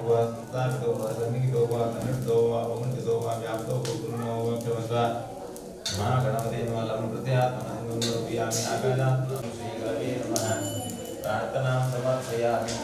वा संस्थापितो वा सन्निहितो वा सन्निहितो वा अवगुण्ठितो वा व्याप्तो वा गुरुणो वा क्षमस्व महागणपते नमः। लं प्रत्यात्मनः आकाशात्मनं श्रीगुरवे नमः। प्रार्थनां समर्पयामि।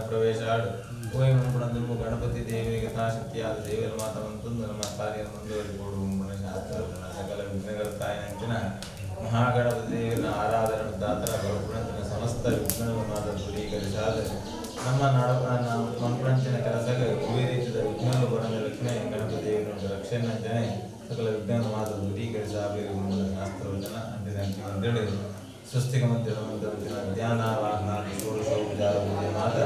ಪ್ರವೇಶಾಡು ಗಣಪತಿ ದೇವರಿಗೆ ಯಥಾಶಕ್ತಿಯಾದ ದೇವರ ಮಾತ ಮಂತಂದು ನಮ್ಮ ಕಾರ್ಯ ಮುಂದುವರಿಕೊಡು ಶಾಸ್ತ್ರ ಸಕಲ ವಿಘ್ನಗಳ ತಾಯಿನಂಚಿನ ಮಹಾಗಣಪತಿ ದೇವರ ಆರಾಧನೆ ದಾತರ ಬರುಪುಣಂಚಿನ ಸಮಸ್ತ ವಿಘ್ನಗಳ ಮಾತ ದೂರೀಕರಿಸಾದ ನಮ್ಮ ಮನ್ಪುಣಂಚಿನ ಕೆಲಸಕ್ಕೆ ವಿವಿಧ ವಿಘ್ನಗಳು ಬರದ ಲಕ್ಷ್ಮೇ ಗಣಪತಿ ದೇವರ ರಕ್ಷಣೆ ಸಕಲ ವಿಘ್ನಗಳ ಮಾತ ದೂರೀಕರಿಸಾಬೇಕು ಶಾಸ್ತ್ರವಚನ ಅಂತಿದೆ. ಸ್ವಸ್ತಿಕ ಮಂತ್ರ ಧ್ಯಾನ ವಾಹನ ಷೋಡಶೋಪಚಾರ ಪೂಜೆ ಮಾತ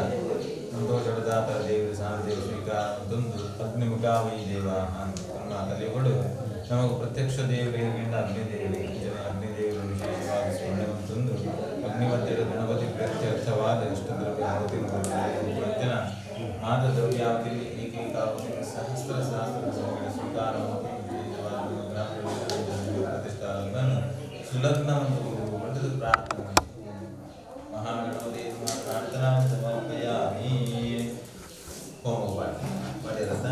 ಸಂತೋಷದಾತರ ದೇವರು ಶಾಂತಿ ಸ್ವೀಕಾರ ತಂದು ಅಗ್ನಿಮುಖಾವೈ ದೇವ ನಮ್ಮ ಕಲಿಯುಗಗಳು ನಮಗೆ ಪ್ರತ್ಯಕ್ಷ ದೇವರಿಗೆ ಅಗ್ನಿದೇವರಿಗೆ ಅಗ್ನಿದೇವರು ವಿಶೇಷವಾದ ಸ್ಮರಣೆ ತಂದು ಅಗ್ನಿಮಧ್ಯದ ಗಣಪತಿ ಪ್ರತ್ಯಕ್ಷವಾದ ಇಷ್ಟ ದ್ರವ್ಯ ಆಹುತಿ ಮಾತ ದ್ರವ್ಯಾಹುತಿ ಏಕೈಕಾಹುತಿ ಸಹಸ್ರ ಸಹಸ್ರ ಸ್ವೀಕಾರ ವಿಶೇಷವಾದ ಪ್ರತಿಷ್ಠಾನ ಸುಲಗ್ನ ಒಂದು ಪ್ರಾರ್ಥನೆ ಮಹಾಗಣಪತಿ ಪ್ರಾರ್ಥನಾ ಸಮರ್ಪಯಾಮಿ. ಹೋಮ ಮಾಡಿರತ್ತ.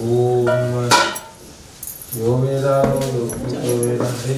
ಓಂ ಯೋ ವೇದಾನೋ ವೇದಾಂತೆ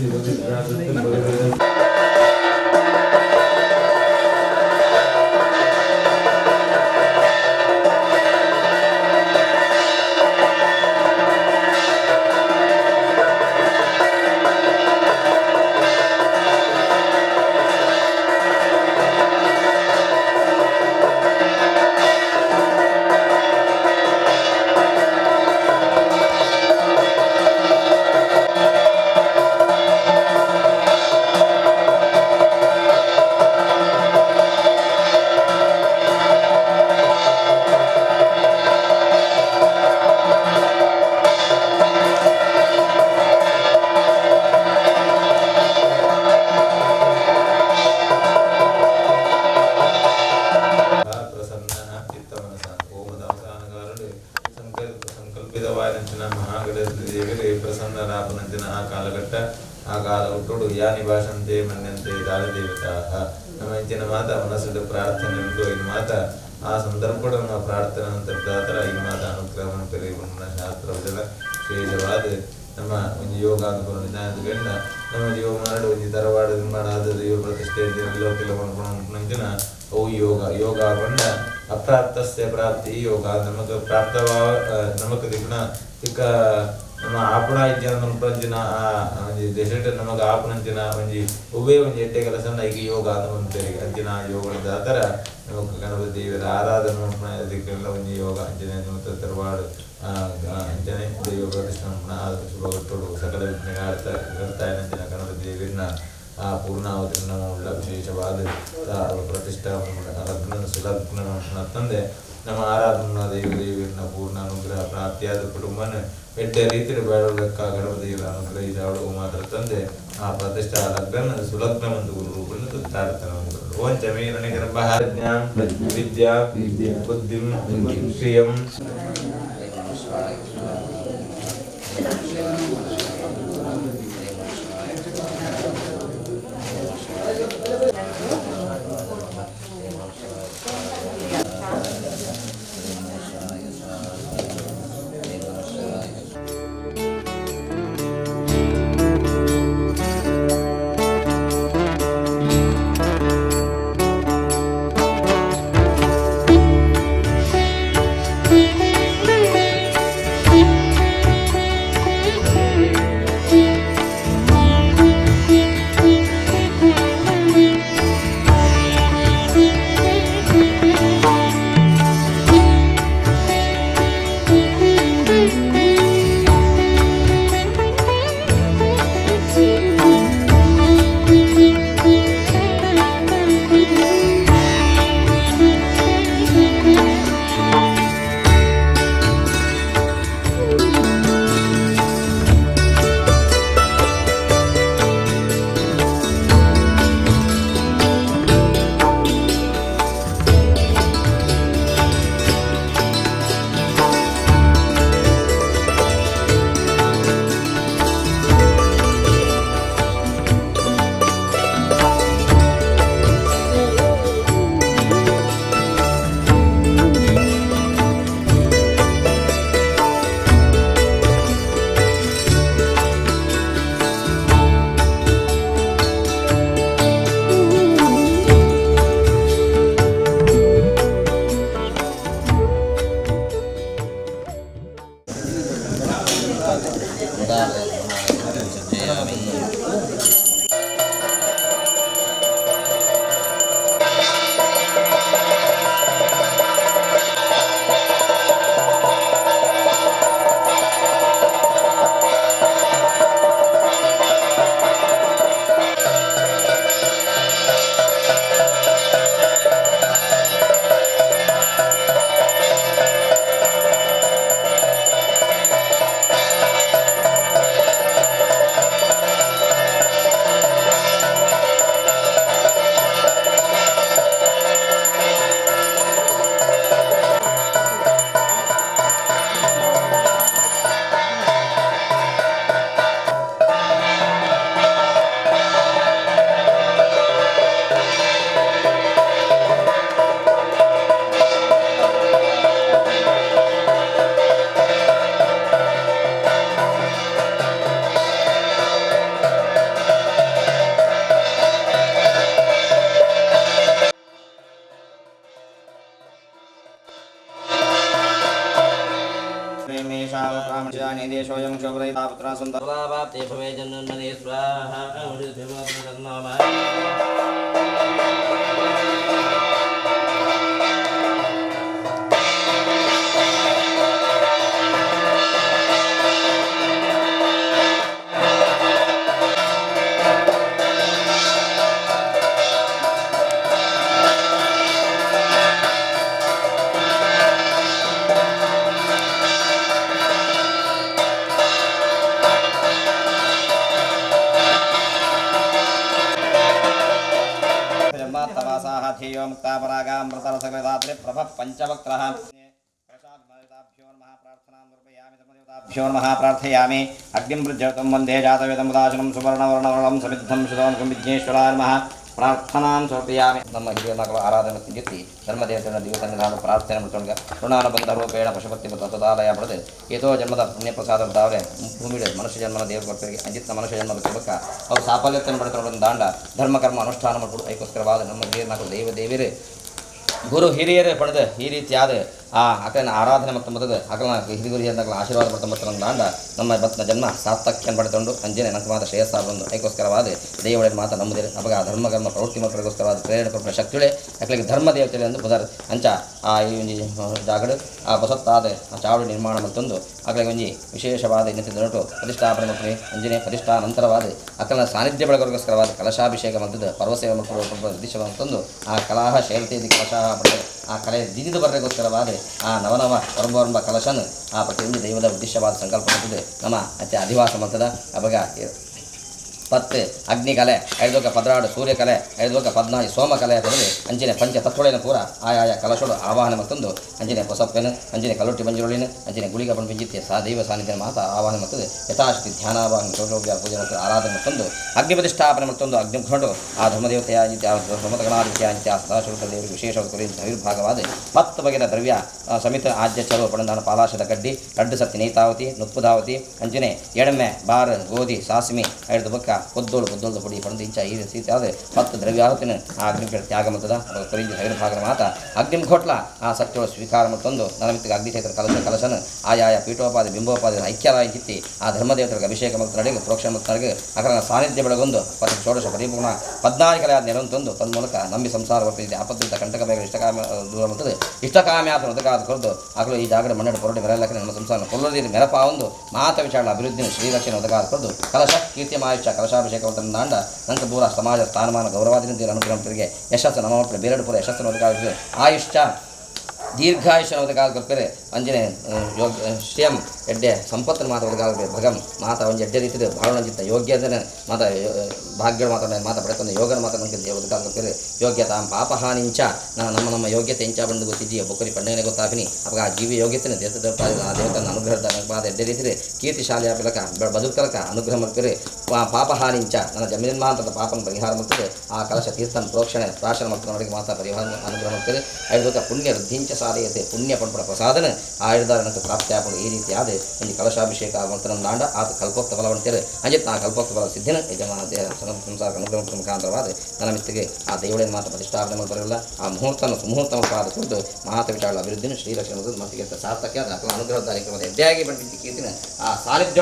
ಭಾಷಂತೆ ಮನ್ಯಂತೆ ದಾಳದೇವತಾ ನಮ್ಮ ಇಂಚಿನ ಮಾತ ಮನಸ್ಸು ಪ್ರಾರ್ಥನೆ ಉಂಟು ಈ ಮಾತ ಆ ಸಂದರ್ಭ ನಮ್ಮ ಪ್ರಾರ್ಥನೆ ನಂತರ ಈ ಮಾತ ಅನುಗ್ರಹವನ್ನು ಪೆರಿಗುಣ ಶಾಸ್ತ್ರ ವಿಶೇಷವಾದ ನಮ್ಮ ಒಂದು ಯೋಗ ಅಂದ್ಕೊಂಡು ನಮ್ಮ ಜೀವ ಮಾಡಿ ಒಂದು ತರವಾಡ ನಿರ್ಮಾಣ ಆದ ದೈವ ಪ್ರತಿಷ್ಠೆ ಕೆಲವು ಅವು ಯೋಗ ಯೋಗ ಪಂಡ ಅಪ್ರಾಪ್ತಸ್ಯ ಪ್ರಾಪ್ತಿ ಯೋಗ ನಮಕ್ ಪ್ರಾಪ್ತವಾ ನಮಕ್ ದಿಗ್ನ ತಿಕ್ಕ ನಮ್ಮ ಆಪಣ ಇಜ್ಜನ ಅಂಚಿನ ಆ ಒಂಜಿ ದೆಸೆಟ್ ನಮಕ್ ಆಪಣಂಚಿನ ಒಂಜಿ ಒವ್ವೇ ಒಂಜಿ ಎಡ್ಡೆ ಕೆಲಸ ಈಗ ಯೋಗ ಅಂತ ಪನ್ಪೆರ್ ಅಂಚಿನ ಯೋಗದ ಆತರ ನಮಕ್ ಗಣಪತಿ ದೇವರ ಆರಾಧನೆ ಮನ್ಪುನ ದಿಕ್ಕೆಲ್ಲ ಒಂಜಿ ಯೋಗ ಅಂಚನೆ ತರವಾಡು ಅಂಚನೆ ದೈವ ಪ್ರತಿಷ್ಠೆ ಮನ್ಪುನ ಶುಭ ಕಟ್ಟೋಡು ಸಕಲ ವಿಘ್ನ ಗಣಪತಿ ದೇವರನ್ನ ಆ ಪೂರ್ಣಾವತಿ ನಮ್ಮ ಉಳ್ಳ ವಿಶೇಷವಾದ ಪ್ರತಿಷ್ಠಾ ಲಗ್ನ ಸುಲಗ್ನ ತಂದೆ ನಮ್ಮ ಆರಾಧನಾ ದೇವ ದೇವಿಯನ್ನ ಪೂರ್ಣ ಅನುಗ್ರಹ ಪ್ರಾಪ್ತಿಯಾದ ಕುಟುಂಬನ ಎಡ್ಡೆ ರೀತಿಯಲ್ಲಿ ಬೇಡಕ್ಕ ಗಣಪತಿ ದೇವರ ಅನುಗ್ರಹಿಸಾಳು ಮಾತ್ರ ತಂದೆ ಆ ಪ್ರತಿಷ್ಠಾ ಲಗ್ನ ಸುಲಗ್ನ ಒಂದು ಗುರು ರೂಪನ್ನು ತಾಡ್ತಾನೆ. ಓಂ ಚಮೀರಣ ಗರ್ಭ ವಿದ್ಯಾ ಬುದ್ಧಿಂ ಶ್ರಿಯಂ देशोऽयं शोभरहिता पुत्रा सुन्दरावाप्ते भवे जन्मने स्वाहा। ध्येयो मुक्तापरागामृतरसकृतात्रि प्रभः पञ्चवक्त्रः भ्यो नमः प्रार्थयामि। अग्निं वृज्यतं वन्दे जातवेदं उदासनं सुवर्णवर्णवर्णं समिद्धं सुतं विघ्नेश्वराय नमः ಪ್ರಾರ್ಥನಾಂ ಸಮರ್ಪಯಾಮಿ. ನಮ್ಮ ಹಿರಿಯ ಮಕ್ಕಳು ಆರಾಧನೆ ಸಿದ್ಧಿ ಧರ್ಮದೇವತೆಯ ದಿವ್ಯ ಸನ್ನಿಧಾನ ಪ್ರಾರ್ಥನೆ ಮಾಡ್ಕೊಂಡು ಋಣಾನುಬಂಧ ರೂಪೇಣ ಪಶುಪತಿ ತತ್ವದಾಲಯ ಪಡೆದು ಏತೋ ಜನ್ಮದ ಪುಣ್ಯ ಪ್ರಸಾದ ತಾವರೆ ಭೂಮಿಡೆ ಮನುಷ್ಯ ಜನ್ಮನ ದೇವ ಕೊಟ್ಟರಿಗೆ ಅಂಜಿತ್ನ ಮನುಷ್ಯ ಜನ್ಮ ಬಕ್ಕ ಅವರು ಸಾಫಲ್ಯತೆಯನ್ನು ಪಡೆದುಕೊಂಡು ದಾಂಡ ಧರ್ಮ ಕರ್ಮ ಅನುಷ್ಠಾನ ಮಾಡಿಕೊಡು. ಅದಕ್ಕೋಸ್ಕರವಾದ ನಮ್ಮ ಹಿರಿಯ ಮಕ್ಕಳು ದೈವ ದೇವಿಯರೇ ಗುರು ಹಿರಿಯರೇ ಪಡೆದು ಈ ರೀತಿಯಾದ ಆ ಆಕನ ಆರಾಧನೆ ಮತ್ತು ಮೊದಲು ಅಕಲನ ಹಿರಿಗುರು ಹಿರಿಯರ ಆಶೀರ್ವಾದ ಪಡ್ತಾ ಮತ್ತು ದಾಂಡ ನಮ್ಮ ಬತ್ನ ಜನ್ಮ ಸಾರ್ಥಕ್ಯನ್ ಪಡೆದುಕೊಂಡು ಅಂಜನೆ ನಂಗೆ ಶ್ರೇಯಸ್ಸ ಬಂದು ಅದಕ್ಕೋಸ್ಕರವಾದ ದೇವಳ ಮಾತ ನಂಬುದಿರಿ. ಅವಾಗ ಆ ಧರ್ಮ ಕರ್ಮ ಪ್ರವೃತ್ತಿ ಮಕ್ಕಳಿಗೋಸ್ಕರವಾದ ಪ್ರೇರಣೆ ಕೊಟ್ಟ ಶಕ್ತಿಗಳೇ ಅಕಲಿಗೆ ಧರ್ಮ ದೇವತೆ ಎಂದು ಬುಧರ್ ಅಂಚ ಆ ಈ ಒಂಜಿ ಜಾಗಡು ಆ ಬಸತ್ತಾದ ಆ ಚಾವಡಿ ನಿರ್ಮಾಣ ಮತ್ತೊಂದು ಅಕಲಿಗೆ ಒಂಜಿ ವಿಶೇಷವಾದ ಇನ್ನಿತ ನಟು ಪ್ರತಿಷ್ಠಾಪನೆ ಮತ್ತು ಅಂಜನೆ ಪ್ರತಿಷ್ಠಾ ನಂತರವಾದ ಅಕಲನ ಸಾನ್ನಿಧ್ಯ ಬೆಳಗೋಸ್ಕರವಾದ ಕಲಶಾಭಿಷೇಕ ಮತ್ತು ಪರ್ವಸೇವೆ ಮಕ್ಕಳು ಉದ್ದೇಶ ಮತ್ತೊಂದು ಆ ಕಲಾಹ ಶೈಲತೆ ಕಲಶಾಹ ಪಡೆದು ಆ ಕಲೆ ಜಿಗಿದು ಬರಲಿಕ್ಕೋಸ್ಕರವಾದ ಆ ನವನವ ಹೊರಂಬ ಕಲಶನ ಆ ಪ್ರತಿಯೊಂದು ದೈವದ ಉದ್ದೇಶವಾದ ಸಂಕಲ್ಪ ಮಾಡ್ತದೆ ನಮ್ಮ ಅತ್ಯ ಅಧಿವಾಸ ಮಾಡ್ತದ. ಅವಾಗ ಪತ್ತು ಅಗ್ನಿಕಲೆ ಐದೋಕ ಪದ್ರಾಡು ಸೂರ್ಯಕಲೆ ಐದೋಕ ಪದ್ನಾಯಿ ಸೋಮಕಲೆ ಪಡೆದು ಅಂಜಿನ ಪಂಚ ತತ್ವಳಿನ ಪೂರ ಆಯಾಯ ಕಲಶೋಡು ಆವಾಹನೆ ಮತ್ತೊಂದು ಅಂಜಿನ ಹೊಸಪ್ಪೆನು ಅಂಜಿನ ಕಲ್ಲೊಟ್ಟಿ ಮಂಜುರುಳಿನ ಅಂಜಿನ ಗುಳಿಗ ಪಂಪಿಂಜಿತ್ಯ ಸಾ ದೈವ ಸಾನ್ನಿಧ್ಯ ಮಾತ ಆವಾಹನೆ ಮತ್ತದು ಯಥಾಶಕ್ತಿ ಧ್ಯಾನಾವಾಹನ ಷೋಡಶೋಪಚಾರ ಪೂಜೆ ಮತ್ತು ಆರಾಧನೆ ಮತ್ತೊಂದು ಅಗ್ನಿ ಪ್ರತಿಷ್ಠಾಪನೆ ಮತ್ತೊಂದು ಅಗ್ನಿಘಂಟು ಆ ಧರ್ಮದೇವತೆಯ ಧರ್ಮಗಣಾದಿತ್ಯ ಆ ಸದಾಶಿವ ದೇವರಿಗೆ ವಿಶೇಷವಾದ ಕುರಿ ಆವಿರ್ಭಾಗವಾದ 10 ಬಗೆಯ ದ್ರವ್ಯ ಸಮಿತ ಆಜ್ಯ ಚಲುವ ಪಡಂದಾನ ಪಾಲಾಶದ ಕಡ್ಡಿ ರಡ್ಡು ಸತ್ತಿ ನೈತಾವತಿ ನುಪ್ಪುದಾವತಿ ಅಂಜನೆ ಎಡಮೆ ಬಾರ್ ಗೋಧಿ ಸಾಸಿಮೆ ಐದು ಬಕ್ಕ ಕೊದ್ದೋಳು ಕೊದ್ದೋಳು ಪುಡಿ ಪಡೆದು ಇಂಚ ಈ ರೀತಿಯಾದ 10 ದ್ರವ್ಯಾಹುತಿನ ಆ ಅಗ್ನಿಪೀಠ ತ್ಯಾಗ ಮತ್ತದ ಕುರಿಂಜಿ ಹೈರ್ಭಾಗದ ಮಾತ ಅಗ್ನಿಘೋಟ್ಲ ಆ ಸತ್ಯೋಳ ಸ್ವೀಕಾರ ಮತ್ತೊಂದು ನರಮಿತ್ತಿಗೆ ಅಗ್ನಿಚೈತ್ರ ಕಲಶ ಕಲಶನ ಆಯಾಯ ಪೀಠೋಪಾದಿ ಬಿಂಬೋಪಾದಿ ಐಕ್ಯರಾಯಿ ಕಿತ್ತಿ ಆ ಧರ್ಮದೇವತೆಗೆ ಅಭಿಷೇಕ ಮತ್ತು ನಡೆಗೆ ಪ್ರೋಕ್ಷಣ ಮತ್ತು ನಡೆಗೆ ಅಕರನ ಸಾನ್ನಿಧ್ಯ ಬೆಳಗೊಂದು ಷೋಡಶ ಪರಿಪೂರ್ಣ 14 ಕಲೆಯಾದ ನೆರವಂತೊಂದು ತನ್ಮೂಲಕ ನಂಬಿ ಸಂಸಾರ ವರ್ತಿದೆ ಆಪತ್ತಿದ್ದ ಕಂಟಕ ಬೇಗ ಇಷ್ಟಕಾಮ ದೂರ ಮತ್ತದು ಇಷ್ಟಕಾಮ್ಯಾತನ ಒದಗಾದ ಕೊರದು ಆಗಲು ಈ ಜಾಗಡ ಮನ್ನಡ ಪೊರಟಿ ಮೆರಲಕ್ಕೆ ನಮ್ಮ ಸಂಸಾರ ಕೊಲ್ಲದಿ ಮೆರಪ ಒಂದು ಮಾತ ವಿಚಾರ ಅಭಿವೃದ್ಧಿನ ಶ್ರೀರಕ್ಷಣೆ ಒದಗಾದ ಕೊರದು ಕಲಶ ಕೀರ್ತಿಮಾಯುಷ ಕಲಶಾಭಿಷೇಕ ದಾಂಡ ನಂತರ ದೂರ ಸಮಾಜ ಸ್ಥಾನಮಾನ ಗೌರವಾದಿನ ಅನುಗ್ರಹ ಯಶಸ್ಸು ನಮ್ಮ ಮಕ್ಕಳು ಬೇರೆಡು ಪೂರ ಯಶಸ್ಸನ್ನು ಒದಗಾದ ಆಯುಷ್ಯ ದೀರ್ಘಾಯುಷ್ಯ ಒದಗಾದ ಕೊರ್ಪೆರೆ ಅಂಜನೆ ಯೋಗ ಶ್ರೇಯಂ ಎಡ್ಡೆ ಸಂಪತ್ತನ್ನು ಮಾತ ಒದಗಾದ ಭಗಂ ಮಾತ ಒಂಜಿ ಎಡ್ಡೆ ರೀತಿದ ಭಾವನಂಜಿತ್ತ ಯೋಗ್ಯದನ ಮಾತ ಭಾಗ್ಯಗಳ ಮಾತ ಮಾತ ಪಡೆತಂದು ಯೋಗನ ಮಾತ ನನಗೆ ಒದಗಾದ ಕೊರ್ಪೆರೆ ಯೋಗ್ಯತಾಂ ಪಾಪಹಾನಿಂಚ ನಮ್ಮ ನಮ್ಮ ಯೋಗ್ಯತೆ ಇಂಚ ಬಂದು ಗೊತ್ತಿದ್ದೀಯ ಬೊಕ್ಕರಿ ಪಂಡಗನೆ ಗೊತ್ತಾಪಿನಿ ಅವಾಗ ಆ ಜೀವಿ ಯೋಗ್ಯತೆನ ದೇವತ ಆ ದೇವತನ ಅನುಗ್ರಹದ ಮಾತ ಎಡ್ಡೆ ರೀತಿದೆ ಕೀರ್ತಿಶಾಲಿ ಆಪಿಲಕ ಬದುಕಲಕ ಅನುಗ್ರಹ ಮಾಡ್ತೀರಿ ಪಾಪಹಾನಿಂಚ ನನ್ನ ಜನ್ಮಜನ್ಮಾಂತರದ ಪಾಪನ ಪರಿಹಾರ ಮಾಡ್ತದೆ ಆ ಕಲಶ ತೀರ್ಥನ ಪ್ರೋಕ್ಷಣೆ ಪ್ರಾಶನ ಮಾಡ್ಕೊಂಡು ಮಾತ ಪರಿಹಾರ ಅನುಗ್ರಹ ಮಾಡ್ತಾರೆ ಐದೋಕ ಪುಣ್ಯ ವೃದ್ಧಿಂಚ ಸಾಧಯತೆ ಪುಣ್ಯ ಪಂಪಣ ಪ್ರಸಾದನ ಆಯುರ್ದಾರ ಪ್ರಾಪ್ತಿ ಆಪಣ ಈ ರೀತಿಯಾದ ಒಂದು ಕಲಶಾಭಿಷೇಕ ಆಗುವಂತ ದಾಂಡ ಆತ ಕಲ್ಪೋಕ್ತ ಬಲವಂತೇಳಿ ಅಂಜಿತ್ ಆ ಕಲ್ಪೋಕ್ತ ಬಲ ಸಿದ್ಧಿನ ಯಜಮಾನ ಸಂಸಾರ ಅನುಗ್ರಹ ಮುಖಾಂತರವಾದ ನನ್ನ ಮಿತ್ತಿಗೆ ಆ ದೇವಳಿನ ಮಾತ್ರ ಪ್ರತಿಷ್ಠಾಪನೆ ಬರಲ್ಲ ಆ ಮುಹೂರ್ತನ ಸುಮುಹೂರ್ತ ಪಾದ ಕುರಿತು ಮಾತ ವಿಚಾರ ಅಭಿವೃದ್ಧಿನ ಶ್ರೀಲಕ್ಷ್ಮಣ ಮಾತಿಗೆ ಸಾರ್ಥಕ್ಯ ಅನುಗ್ರಹ ಕಾರ್ಯಕ್ರಮದ ಎಡ್ಡೆಯಾಗಿ ಬಂದಿದ್ದ ಕೀರ್ತಿನ ಆ ಸಾನ್ನಿಧ್ಯ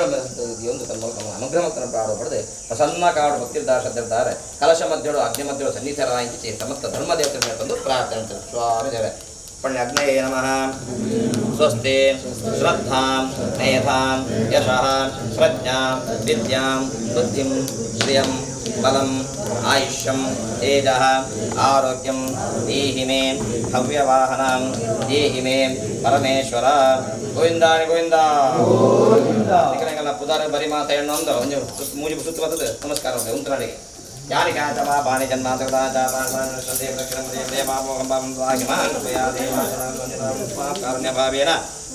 ಒಂದು ತನ್ನ ಮೂಲಕ ಅನುಗ್ರಹ ಪ್ರಾಣ ಪಡೆದು ಪ್ರಸನ್ನ ಕಾಡು ಭಕ್ತಿರ್ದಾರ ಶ್ರದ್ಧಿರ್ತಾರೆ ಕಲಶ ಮಧ್ಯಳು ಅಗ್ನಿ ಮಧ್ಯಳು ಸನ್ನಿಧರಾಗಿ ಸಮಸ್ತ ಧರ್ಮ ದೇವತೆ ತಂದು ಪ್ರಾರ್ಥನೆ ಸ್ವಾಮಿ ದೇವರೇ ಪಣ್ಯ ಅಗ್ನಯೇ ನಮಃ. ಸ್ವಸ್ತಿ ಶ್ರದ್ಧಾಂ ಮೇಧಾಂ ಯಶಃ ಪ್ರಜ್ಞಾಂ ವಿದ್ಯಾಂ ಬುದ್ಧಿಂ ಶ್ರಿಯಂ ಬಲಂ ಆಯುಷ್ಯಂ ತೇಜಃ ಆರೋಗ್ಯಂ ದೇಹಿ ಮೇ ಹವ್ಯವಾಹನಾಂ ದೇಹಿ ಮೇ ಪರಮೇಶ್ವರ. ಗೋವಿಂದ ಗೋವಿಂದ ಪುದಾರ ಬರಿ ಮಾತ ಎಣ್ಣೊಂದು ಒಂಜಿ ಮೂಜಿ ಸುತ್ತು ಬರ್ತದೆ. ನಮಸ್ಕಾರ ಉಂತನಾಡಿಗೆ ಯಾನಿ ಕಾಚ ಪಾಪಾನಿ ಜನ್ಮಾಂತರದಾಚಾಪಾನಿ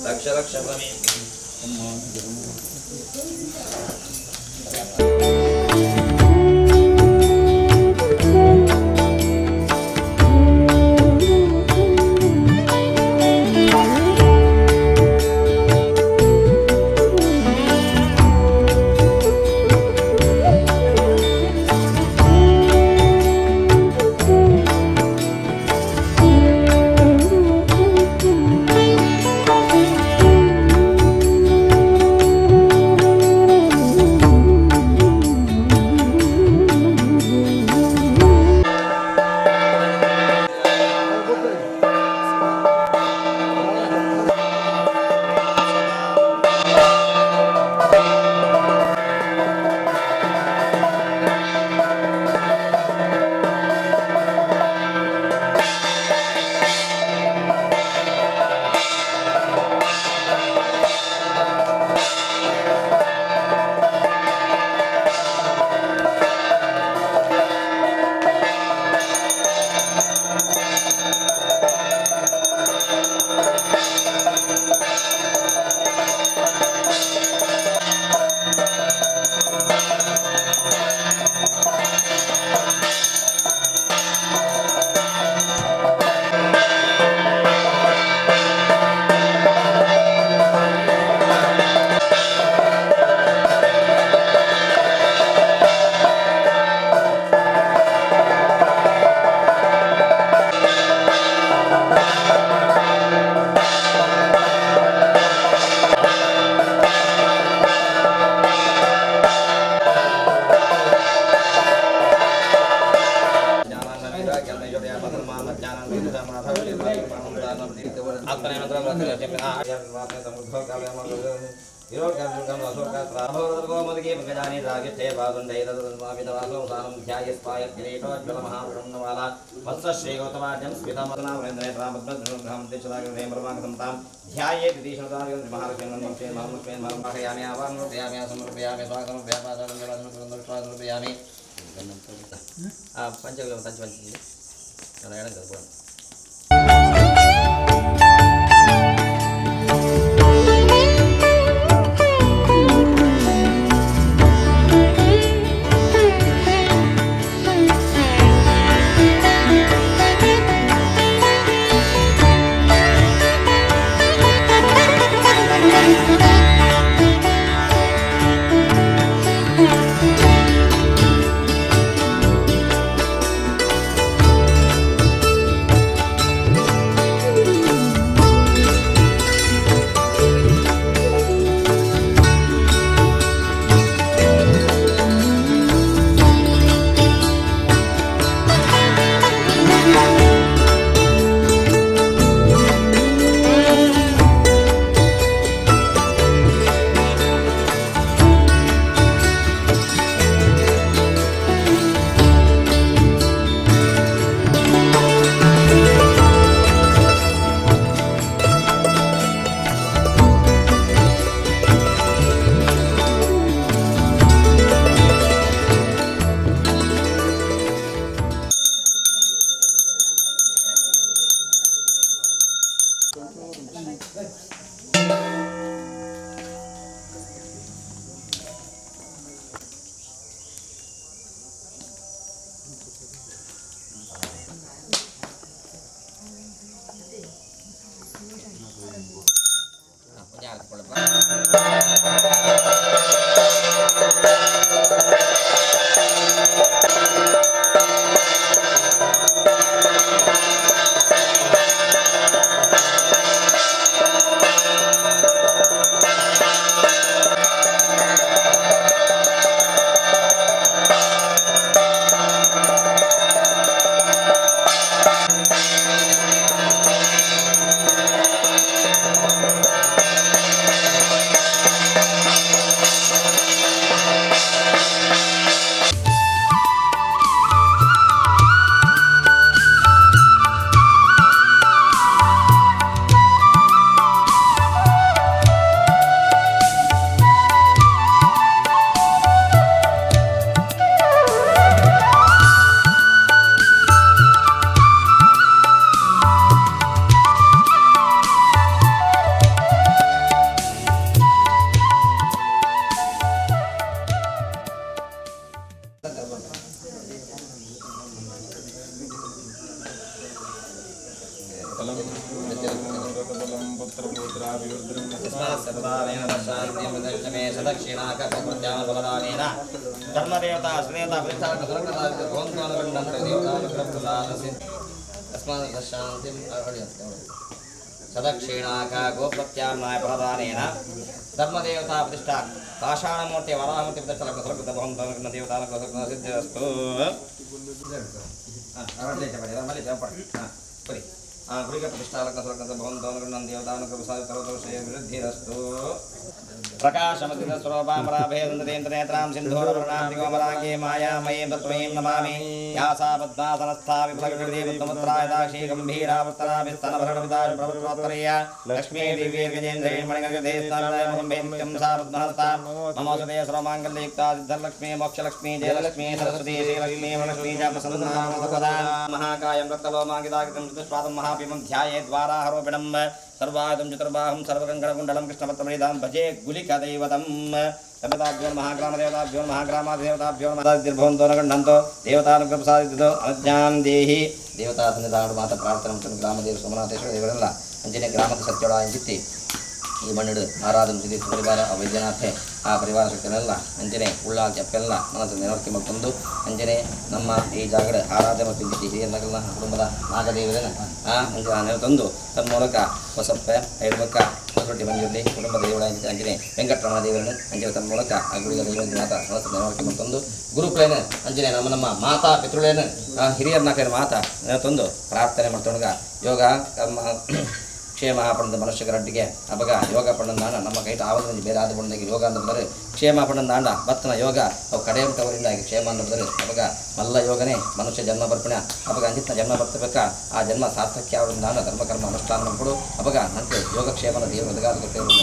ರಕ್ಷ ರಕ್ಷ. सर्वायुधं चतुर्बाहुं सर्वकङ्कणकुण्डलं कृष्णपत्रमणिदां भजे गुलिकदैवतं देवताभ्यो महाग्रामदेवताभ्यो महाग्रामादेवताभ्यो भवन्तो न गृह्णन्तो देवतानुग्रहप्रसादितो अनुज्ञां देहि ದೇವತಾ ಸನ್ನಿಧಾನ ಮಾತ ಪ್ರಾರ್ಥನೆ ಮತ್ತು ಗ್ರಾಮದೇವ ಸೋಮನಾಥೇಶ್ವರ ದೇವರೆಲ್ಲ ಅಂಜನೆ ಗ್ರಾಮದ ಸತ್ಯೋಳ ಎಂಜಿತ್ತಿ ಈ ಮಣ್ಣಿಡು ಆರಾಧನೆ ಪರಿವಾರ ವೈದ್ಯನಾಥೆ ಆ ಪರಿವಾರ ಶಕ್ತಿಗಳೆಲ್ಲ ಅಂಜನೆ ಉಳ್ಳಾಲ್ತಿ ಅಪ್ಪೆಲ್ಲ ಮನಸ್ಸು ನೆನವರಿಕೆ ಮಾಡಿಕೊಂಡು ಅಂಜನೆ ನಮ್ಮ ಈ ಜಾಗಡ ಆರಾಧನೆ ಮತ್ತು ಹಿರಿಯರ ಕುಟುಂಬದ ನಾಗದೇವರನ್ನ ಆ ಅಂಜನೆ ತಂದು ತಮ್ಮ ಮೂಲಕ ಹೊಸಪ್ಪೆ ಐರ್ಬಕ್ಕ ಹೊಸರೊಟ್ಟಿ ಮಂಜುರ್ಲಿ ಕುಟುಂಬದ ದೇವರ ಅಂಜನೆ ವೆಂಕಟರಮಣ ದೇವರನ್ನು ಅಂಜನೆ ತಮ್ಮ ಮೂಲಕ ಆ ಗುಡಿಗಳ ದೇವರ ಮಾತಾ ಮನಸ್ಸು ನೆನವರಿಕೆ ಮಾಡಿಕೊಂಡು ಗುರುಕುಲೇನ ಅಂಜನೆ ನಮ್ಮ ನಮ್ಮ ಮಾತಾ ಪಿತೃಳೇನ ಹಿರಿಯರನ್ನ ಮಾತಾ ತಂದು ಪ್ರಾರ್ಥನೆ ಮಾಡ್ತೊಳಗ ಯೋಗ ಕರ್ಮ ಕ್ಷೇಮ ಪಂಡದ ಮನುಷ್ಯಗರಡ್ಡಿಗೆ ಅಪಗ ಯೋಗ ಪಂಡಂದಾಂಡ ನಮ್ಮ ಕೈಟ ಆವದ ಬೇರೆ ಆದ ಪಂಡಗೆ ಯೋಗ ಅಂದ್ರೆ ಕ್ಷೇಮ ಪಂಡಂದಾಂಡ ಬತ್ತನ ಯೋಗ ಅವು ಕಡೆ ಮುಟ್ಟವರಿಂದ ಕ್ಷೇಮ ಅಂದ್ರೆ ಅಪಗ ಮಲ್ಲ ಯೋಗನೇ ಮನುಷ್ಯ ಜನ್ಮ ಬರ್ಪಣ ಅಪಗ ಅಂಜಿತ್ನ ಜನ್ಮ ಬರ್ತಬೇಕ ಆ ಜನ್ಮ ಸಾರ್ಥಕ್ಯ ಅವರಿಂದಾಂಡ ಧರ್ಮಕರ್ಮ ಅನುಷ್ಠಾನ ಮಾಡ್ಕೊಡು ಅಪಗ ನಂತೆ ಯೋಗಕ್ಷೇಮನ ದೇವರು ಒದಗಾದ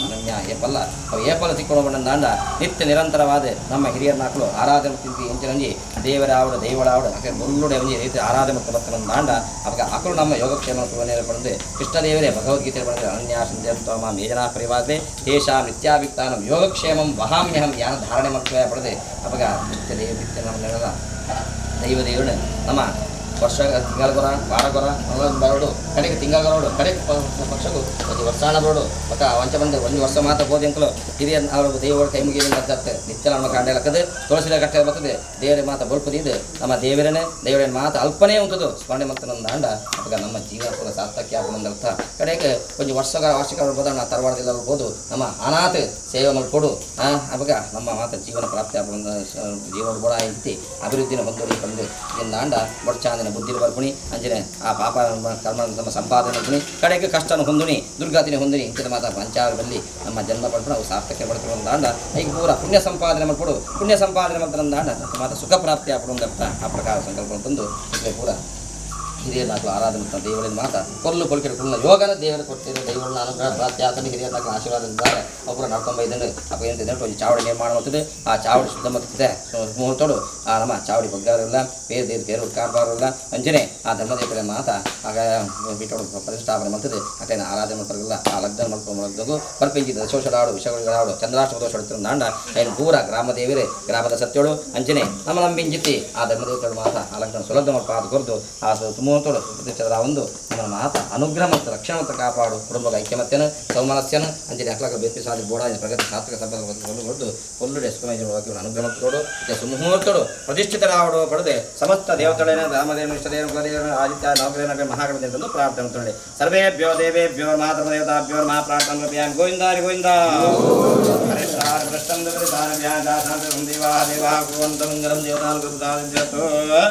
ಅನನ್ಯ ಏಪಲ್ಲ ಅವು ಏಪಲ್ಲ ತಿಕ್ಕೊಂಡು ಬಂದಂದಾಂಡ ನಿತ್ಯ ನಿರಂತರವಾದ ನಮ್ಮ ಹಿರಿಯರ್ನಾಕಲು ಆರಾಧನೆ ತಿಂತಿ ಎಂಚಿನಂಜಿ ದೇವರ ಆವಡು ದೈವಳ ಆವಡು ಅಕೆ ಮುಳ್ಳುಡೆ ಒಂಜಿ ರೀತಿ ಆರಾಧನೆ ಮತ್ತು ಬರ್ತನಂದಾಂಡ ಅಪಗ ಅಕಲು ನಮ್ಮ ಯೋಗಕ್ಷೇಮ ಪಡೆದು ಕೃಷ್ಣದೇವರೇ ಭಗವದ್ಗೀತೆ ಪಡೆದು ಅನನ್ಯಾಸಂತ ಮಾಂ ಯಜನಾ ಪರಿವಾದೆ ತೇಷಾಂ ನಿತ್ಯಾಭಿಕ್ತಾನಂ ಯೋಗಕ್ಷೇಮಂ ವಹಾಮ್ಯಹಂ ಯಾನ ಧಾರಣೆ ಮಾಡ್ತವೆ ಪಡೆದು ಅಪಗ ನಿತ್ಯ ದೇವ ನಿತ್ಯ ನಮ್ಮ ದೈವ ದೇವರು ನಮ್ಮ ವರ್ಷ ತಿಂಗಳಗೊರ ವಾರಗೊರ ಬರೋಡು ಕಡೆಗೆ ತಿಂಗಳಗೊರೋಡು ಕಡೆಗೆ ಪಕ್ಷಗೂ ಒಂದು ವರ್ಷಾಣ ಬರೋಡು ಮತ್ತು ವಂಚ ಬಂದು ಒಂದು ವರ್ಷ ಮಾತ್ರ ಬೋಧಿ ಅಂಕಲು ಹಿರಿಯ ಅವರು ದೇವರ ಕೈ ಮುಗಿಯಿಂದ ನಿತ್ಯ ನಮ್ಮ ಕಾಂಡೆ ತುಳಸಿದ ಕಟ್ಟೆ ಬರ್ತದೆ ದೇವರ ಮಾತ ಬೊಲ್ಪದಿದ್ದು ನಮ್ಮ ದೇವರನೇ ದೇವರ ಮಾತು ಅಲ್ಪನೇ ಉಂಟದು ಸ್ಮರಣೆ ಮತ್ತು ನಮ್ಮ ದಾಂಡ ಅವಾಗ ನಮ್ಮ ಜೀವನ ಪೂರ ಸಾರ್ಥಕ್ಯ ಆಗುವಂದರ್ಥ ಕಡೆಗೆ ಒಂದು ವರ್ಷಗಳ ವಾರ್ಷಿಕ ಬೋಧನ ತರವಾಡದಿಲ್ಲ ಬೋದು ನಮ್ಮ ಅನಾಥ ಸೇವೆ ಮಾಡಿಕೊಡು ಅವಾಗ ನಮ್ಮ ಮಾತ ಜೀವನ ಪ್ರಾಪ್ತಿ ಆಗುವಂಥ ಜೀವನ ಬೋಡ ಐತಿ ಅಭಿವೃದ್ಧಿನ ಹೊಂದೋಡಿ ಬಂದು ಎಂದಾಂಡ ಬೊಡ್ಚಾಂದಿನ ಬುದ್ಧಿ ಬರ್ಪುಣಿ ಅಂಜನೆ ಆ ಪಾಪ ಕರ್ಮ ನಮ್ಮ ಸಂಪಾದನೆ ಬರ್ಪುಣಿ ಕಡೆಗೆ ಕಷ್ಟನ ಹೊಂದುಣಿ ದುರ್ಗಾತಿನ ಹೊಂದುಣಿ ಇಂಚಿನ ಮಾತ ಪಂಚಾರ ಬಲ್ಲಿ ನಮ್ಮ ಜನ್ಮ ಪಡ್ಪುಣ ಅವು ಸಾರ್ಥಕ್ಯ ಪಡ್ಕೊಂಡು ಈಗ ಪೂರ ಪುಣ್ಯ ಸಂಪಾದನೆ ಮಾಡ್ಕೊಡು ಪುಣ್ಯ ಸಂಪಾದನೆ ಮಾಡ್ತಾರಂದಾಂಡ ಮಾತ ಸುಖ ಪ್ರಾಪ್ತಿ ಆಪಡುವಂತ ಆ ಪ್ರಕಾರ ಸಂಕಲ್ಪ ತಂದು ಇಲ್ಲೇ ಪೂರ ಹಿರಿಯರಾಗಲು ಆರಾಧನೆ ಮಾಡ್ತಾರೆ ದೇವಳಿನ ಮಾತ ಕೊಲ್ಲು ಕೊಲ್ಕೆಡೆ ಕುಲ್ಲ ಯೋಗನ ದೇವರು ಕೊಟ್ಟಿರೋ ದೈವಗಳನ್ನ ಅನುಗ್ರಹ ಪ್ರಾಪ್ತಿ ಆತನ ಹಿರಿಯರಾಗಲು ಆಶೀರ್ವಾದ ಇದ್ದಾರೆ ಒಬ್ಬರು ನಡ್ಕೊಂಬ ಇದ್ದಾನೆ ಅಪ್ಪ ಏನಂತಿದೆ ಒಂದು ಚಾವಡಿ ನಿರ್ಮಾಣ ಮಾಡ್ತದೆ ಆ ಚಾವಡಿ ಶುದ್ಧ ಮಾಡ್ತಿದೆ ಮುಹೂರ್ತೋಡು ಆ ನಮ್ಮ ಚಾವಡಿ ಬಗ್ಗಾರಿಲ್ಲ ಬೇರೆ ದೇವ್ರ ಬೇರೆ ಕಾರ್ಬಾರಿಲ್ಲ ಅಂಜನೆ ಆ ಧರ್ಮದೇವರ ಮಾತ ಆಗ ಬಿಟ್ಟೋಡು ಪ್ರತಿಷ್ಠಾಪನೆ ಮಾಡ್ತದೆ ಆಕೆನ ಆರಾಧನೆ ಮಾಡ್ತಾರಲ್ಲ ಆ ಲಗ್ನ ಮಾಡ್ಕೊಂಡು ಲಗ್ನಗೂ ಬರ್ಪಿಂಚಿದ ದಶೋಷಡಾಡು ವಿಷಗಳಾಡು ಚಂದ್ರಾಷ್ಟಮ ದೋಷ ದಾಂಡ ಏನು ಪೂರ ಗ್ರಾಮ ದೇವರೇ ಗ್ರಾಮದ ಸತ್ಯೋಳು ಅಂಜನೆ ನಮ್ಮ ನಂಬಿಂಜಿತಿ ಆ ಧರ್ಮದೇವತೆಗಳು ಮಾತ ಆ ಲಗ್ನ ಸುಲಭ ಪಾದ ಕೊರದು ಆ ಮುಹೂರ್ತೋಡು ಪ್ರತಿಷ್ಠಿತ ಒಂದು ನಮ್ಮ ಮಾತ ಅನುಗ್ರಹ ಮತ್ತು ರಕ್ಷಣೆ ಮತ್ತು ಕಾಪಾಡು ಕುಟುಂಬದ ಐಕ್ಯಮತ್ಯನ ಸೌಮನಸ್ಯನ ಅಂಜನೆ ಅಕ್ಲಕ ಬೇಪಿ ಸಾಧಿ ಬೋಡ ಪ್ರಗತಿ ಸಾತ್ವಿಕ ಸಂಪರ್ಕ ಕೊಲ್ಲುಡೆ ಸುಖಮಯ ಅನುಗ್ರಹ ಮತ್ತು ಸುಮುಹೂರ್ತೋಡು ಪ್ರತಿಷ್ಠಿತರಾವಡು ಪಡೆದೆ ಸಮಸ್ತ ದೇವತೆಗಳೇನ ರಾಮದೇವ ಇಷ್ಟದೇವ ಕುಲದೇವ ಆದಿತ್ಯ ನವಗ್ರಹ ಮಹಾಗಣದೇವ ತಂದು ಪ್ರಾರ್ಥನೆ ಮಾಡ್ತಾರೆ. ಸರ್ವೇಭ್ಯೋ ದೇವೇಭ್ಯೋ ಮಹಾಧರ್ಮದೇವತಾಭ್ಯೋ ಮಹಾಪ್ರಾರ್ಥನೆ ಗೋವಿಂದ ಹರಿ ಗೋವಿಂದ ದೇವಾ ದೇವಾ ಕುರುವಂತ ಮಂಗಲಂ ದೇವತಾನುಗ್ರಹ.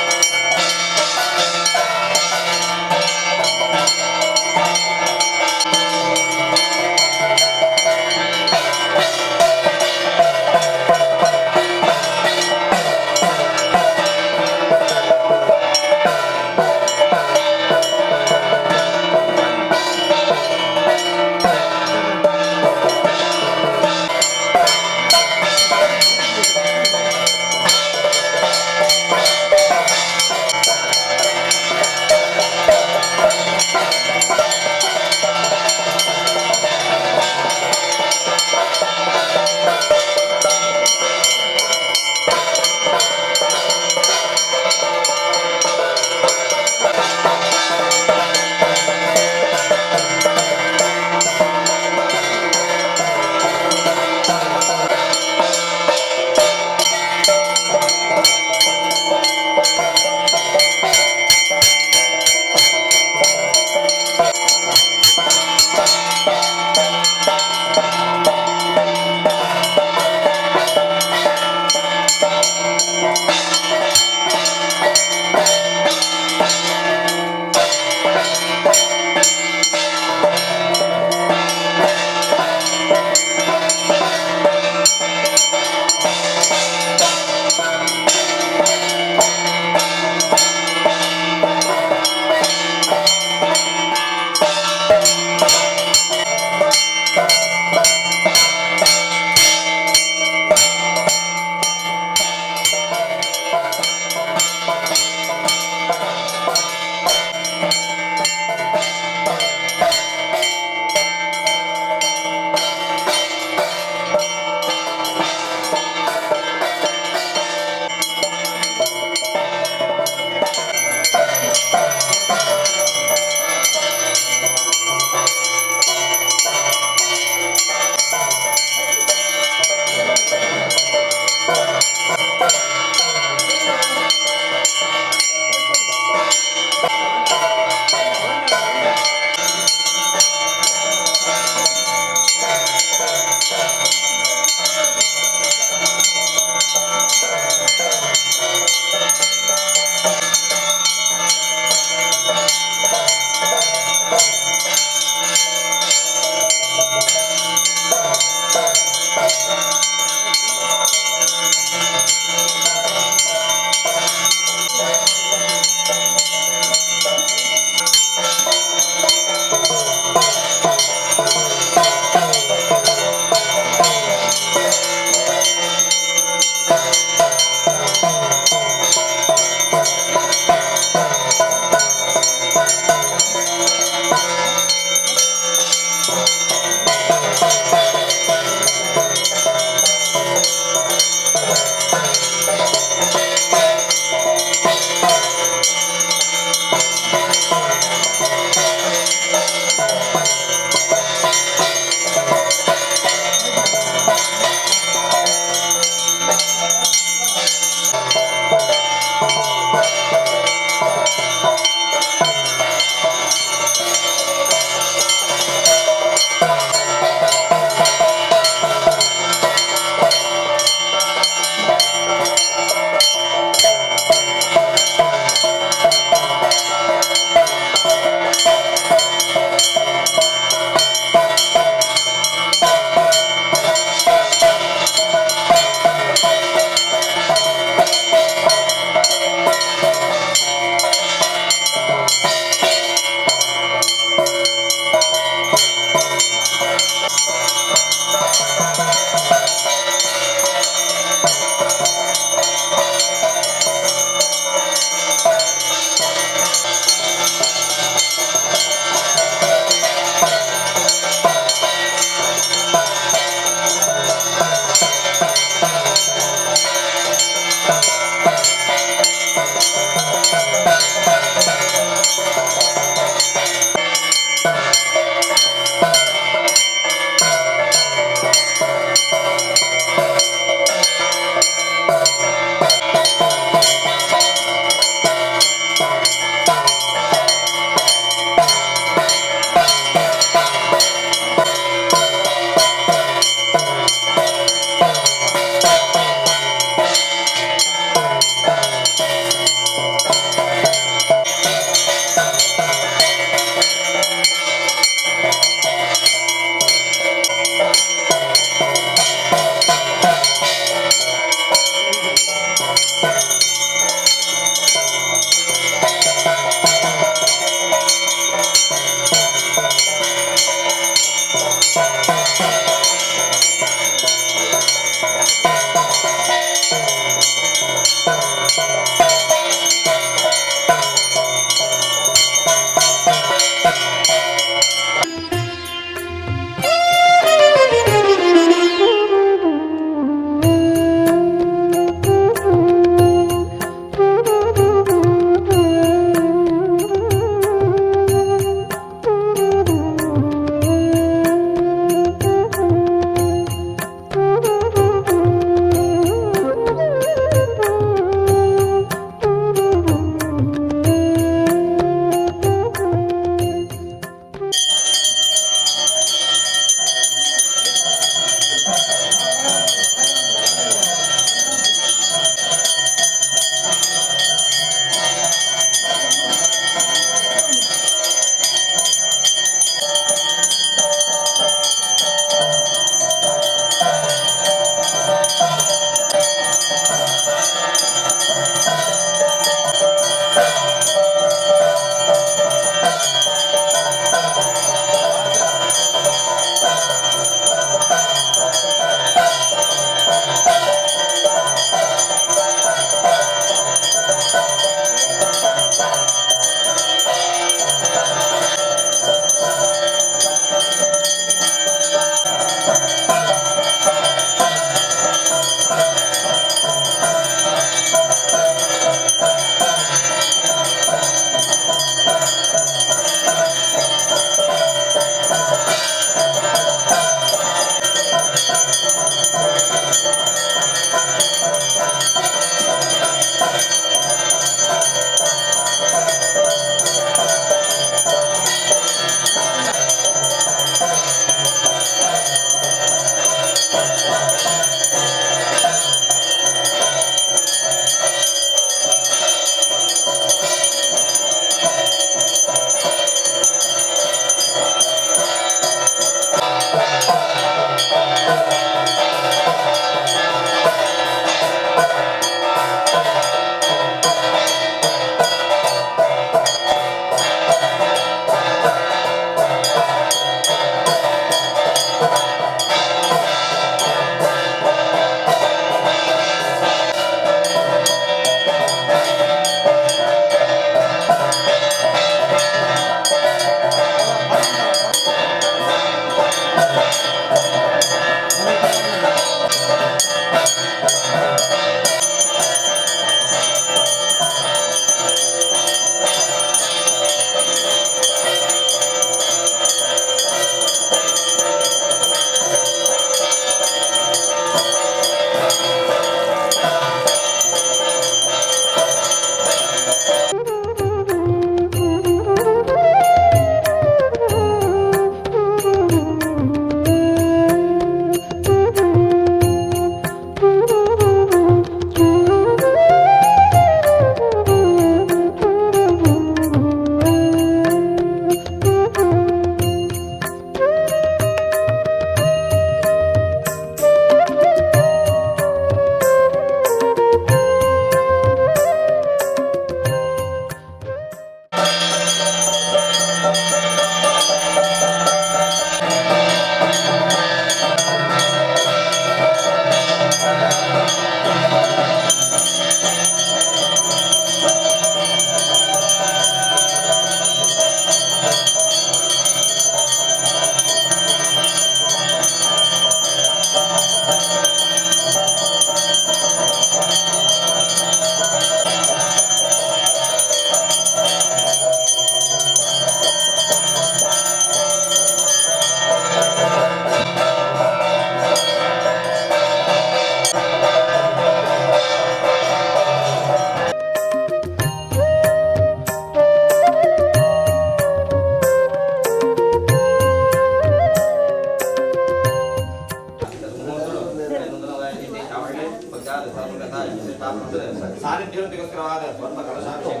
ಸಾನ್ನಿಧ್ಯಕ್ಕೋಸ್ಕರವಾದ ಸ್ವರ್ಣ ಕಲಶಾಭಿಷೇಕ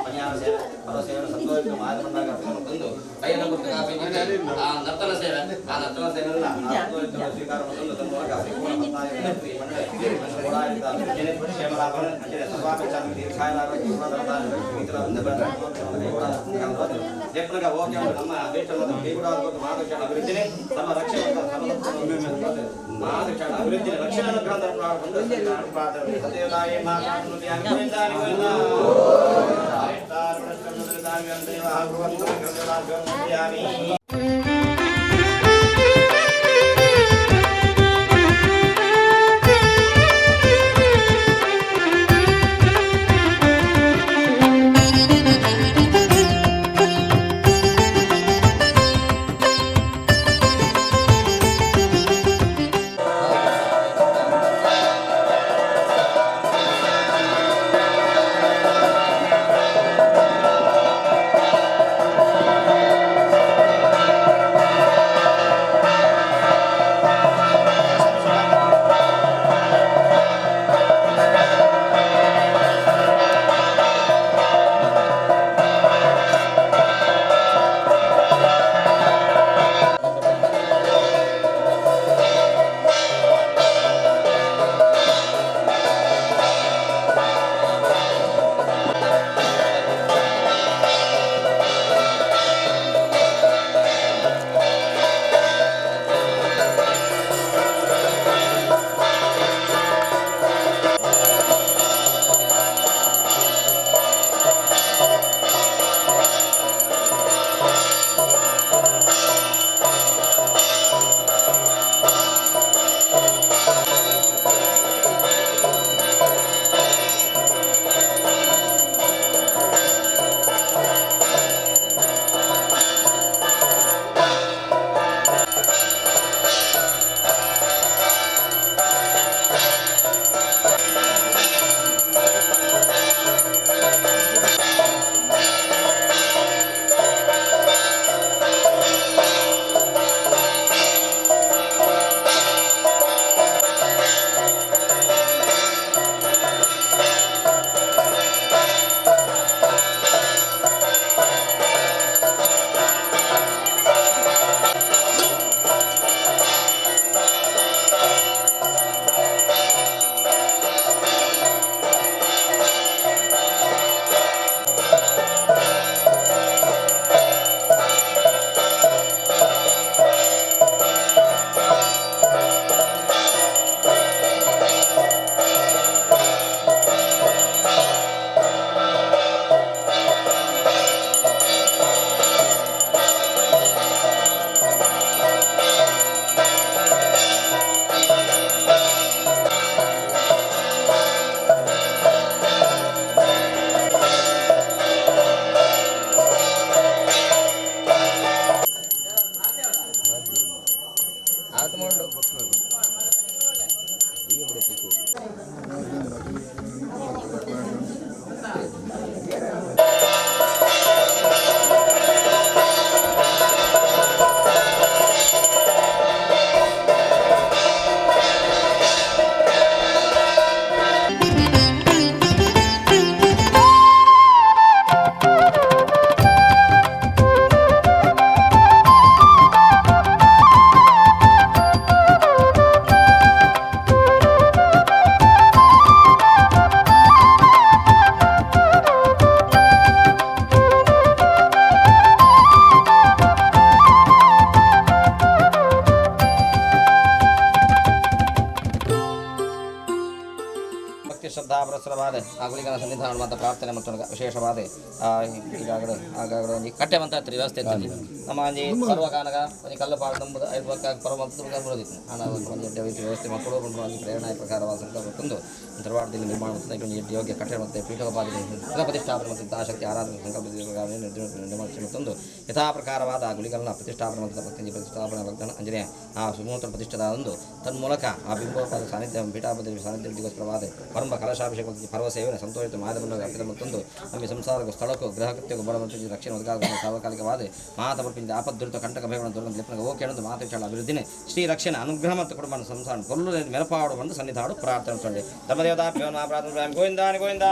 ಪನ್ಯಾರ ಸೇವೆ ಪರಸೇವೆ ಸಂತೋಷ ಮಾಧ್ಯಮದಾಗ ತಂದು ಕೈಯನ್ನು ಆ ನರ್ತನ ಸೇವೆ ಆ ನರ್ತನ ಸೇವೆಲ್ಲ ಸ್ವೀಕಾರ ತಂದು ತನ್ನ ಮೂಲಕ ಅಭಿವೃದ್ಧಿ. ಶ್ರದ್ಧಾಪರಸ್ವರವಾದ ಆ ಗುಳಿಗನ ಸನ್ನಿಧಾನ ಮತ್ತು ಪ್ರಾರ್ಥನೆ ಮತ್ತು ವಿಶೇಷವಾದ ಈಗಾಗಲೇ ಆಗಾಗಲೇ ಒಂಜಿ ಕಟ್ಟೆ ಮಂತ ವ್ಯವಸ್ಥೆ ಇತ್ತು ನಮ್ಮ ಒಂಜಿ ಸರ್ವಕಾನಗ ಒಂಜಿ ಕಲ್ಲು ಪಾಡ ನಂಬುದು ಐದು ಪಕ್ಕ ಪರಮ ಬರೋದಿತ್ತು ಆಣ ಒಂಜಿ ಎಡ್ಡೆ ವ್ಯವಸ್ಥೆ ಮಕ್ಕಳು ಒಂಜಿ ಪ್ರೇರಣೆ ಪ್ರಕಾರವಾದ ಸಂಕಲ್ಪ ತಂದು ಧರ್ವಾಡದಲ್ಲಿ ನಿರ್ಮಾಣ ಮತ್ತು ಒಂಜಿ ಎಡ್ಡೆ ಯೋಗ್ಯ ಕಟ್ಟೆ ಮತ್ತು ಪೀಠೋಪಾದಿ ಪ್ರತಿಷ್ಠಾಪನೆ ಮತ್ತು ತಾಶಕ್ತಿ ಆರಾಧನೆ ಸಂಕಲ್ಪ ನಿರ್ಮಾಣ ತಂದು ಯಥಾ ಪ್ರಕಾರವಾದ ಆ ಗುಳಿಗಳನ್ನ ಪ್ರತಿಷ್ಠಾಪನೆ ಮತ್ತು ಪ್ರತಿಷ್ಠಾಪನೆ ಲಗ್ನ ಅಂಜನೇ ಆ ಸುಮೂತ್ರ ಪ್ರತಿಷ್ಠಾದ ಒಂದು ತನ್ಮೂಲಕ ಆ ಬಿಂಬೋಪಾದ ಸಾನ್ನಿಧ್ಯ ಪೀಠಾಪತಿ ಸಾನ್ನಿಧ್ಯಕ್ಕೋಸ್ಕರವಾದ ಪರಂಪರೆ. ಬ್ರಹ್ಮ ಕಲಶಾಭಿಷೇಕ ಮತ್ತು ಪರ್ವ ಸೇವೆಯನ್ನು ಸಂತೋಷಿತ ಮಾಯದ ಅರ್ಪಿತ ಮತ್ತೊಂದು ನಮ್ಮ ಸಂಸಾರಕ್ಕೂ ಸ್ಥಳಕ್ಕೂ ಗೃಹಕೃತ್ಯಕ್ಕೂ ಬಡ ಮತ್ತು ರಕ್ಷಣೆ ಒದಗಾದ ಸಾರ್ವಕಾಲಿಕವಾದ ಮಾತ ಬರ್ಪಿಂದ ಆಪದ್ದುರಿತ ಕಂಟಕ ಭಯಗಳನ್ನು ದುರ್ಗಂಧ ಲಿಪ್ಪನ ಓಕೆ ಅನ್ನೋದು ಮಾತು ವಿಚಾರ ಅಭಿವೃದ್ಧಿನೇ ಶ್ರೀ ರಕ್ಷಣೆ ಅನುಗ್ರಹ ಮತ್ತು ಕುಟುಂಬ ಸಂಸಾರ ಕೊಲ್ಲು ಮೆರಪಾಡು ಬಂದು ಸನ್ನಿಧಾಡು ಪ್ರಾರ್ಥನೆ ಸೊಳ್ಳಿ ಧರ್ಮದೇವತಾಭ್ಯೋ ನಮಃ ಪ್ರಾರ್ಥನೆ ಗೋವಿಂದಾನಿ ಗೋವಿಂದ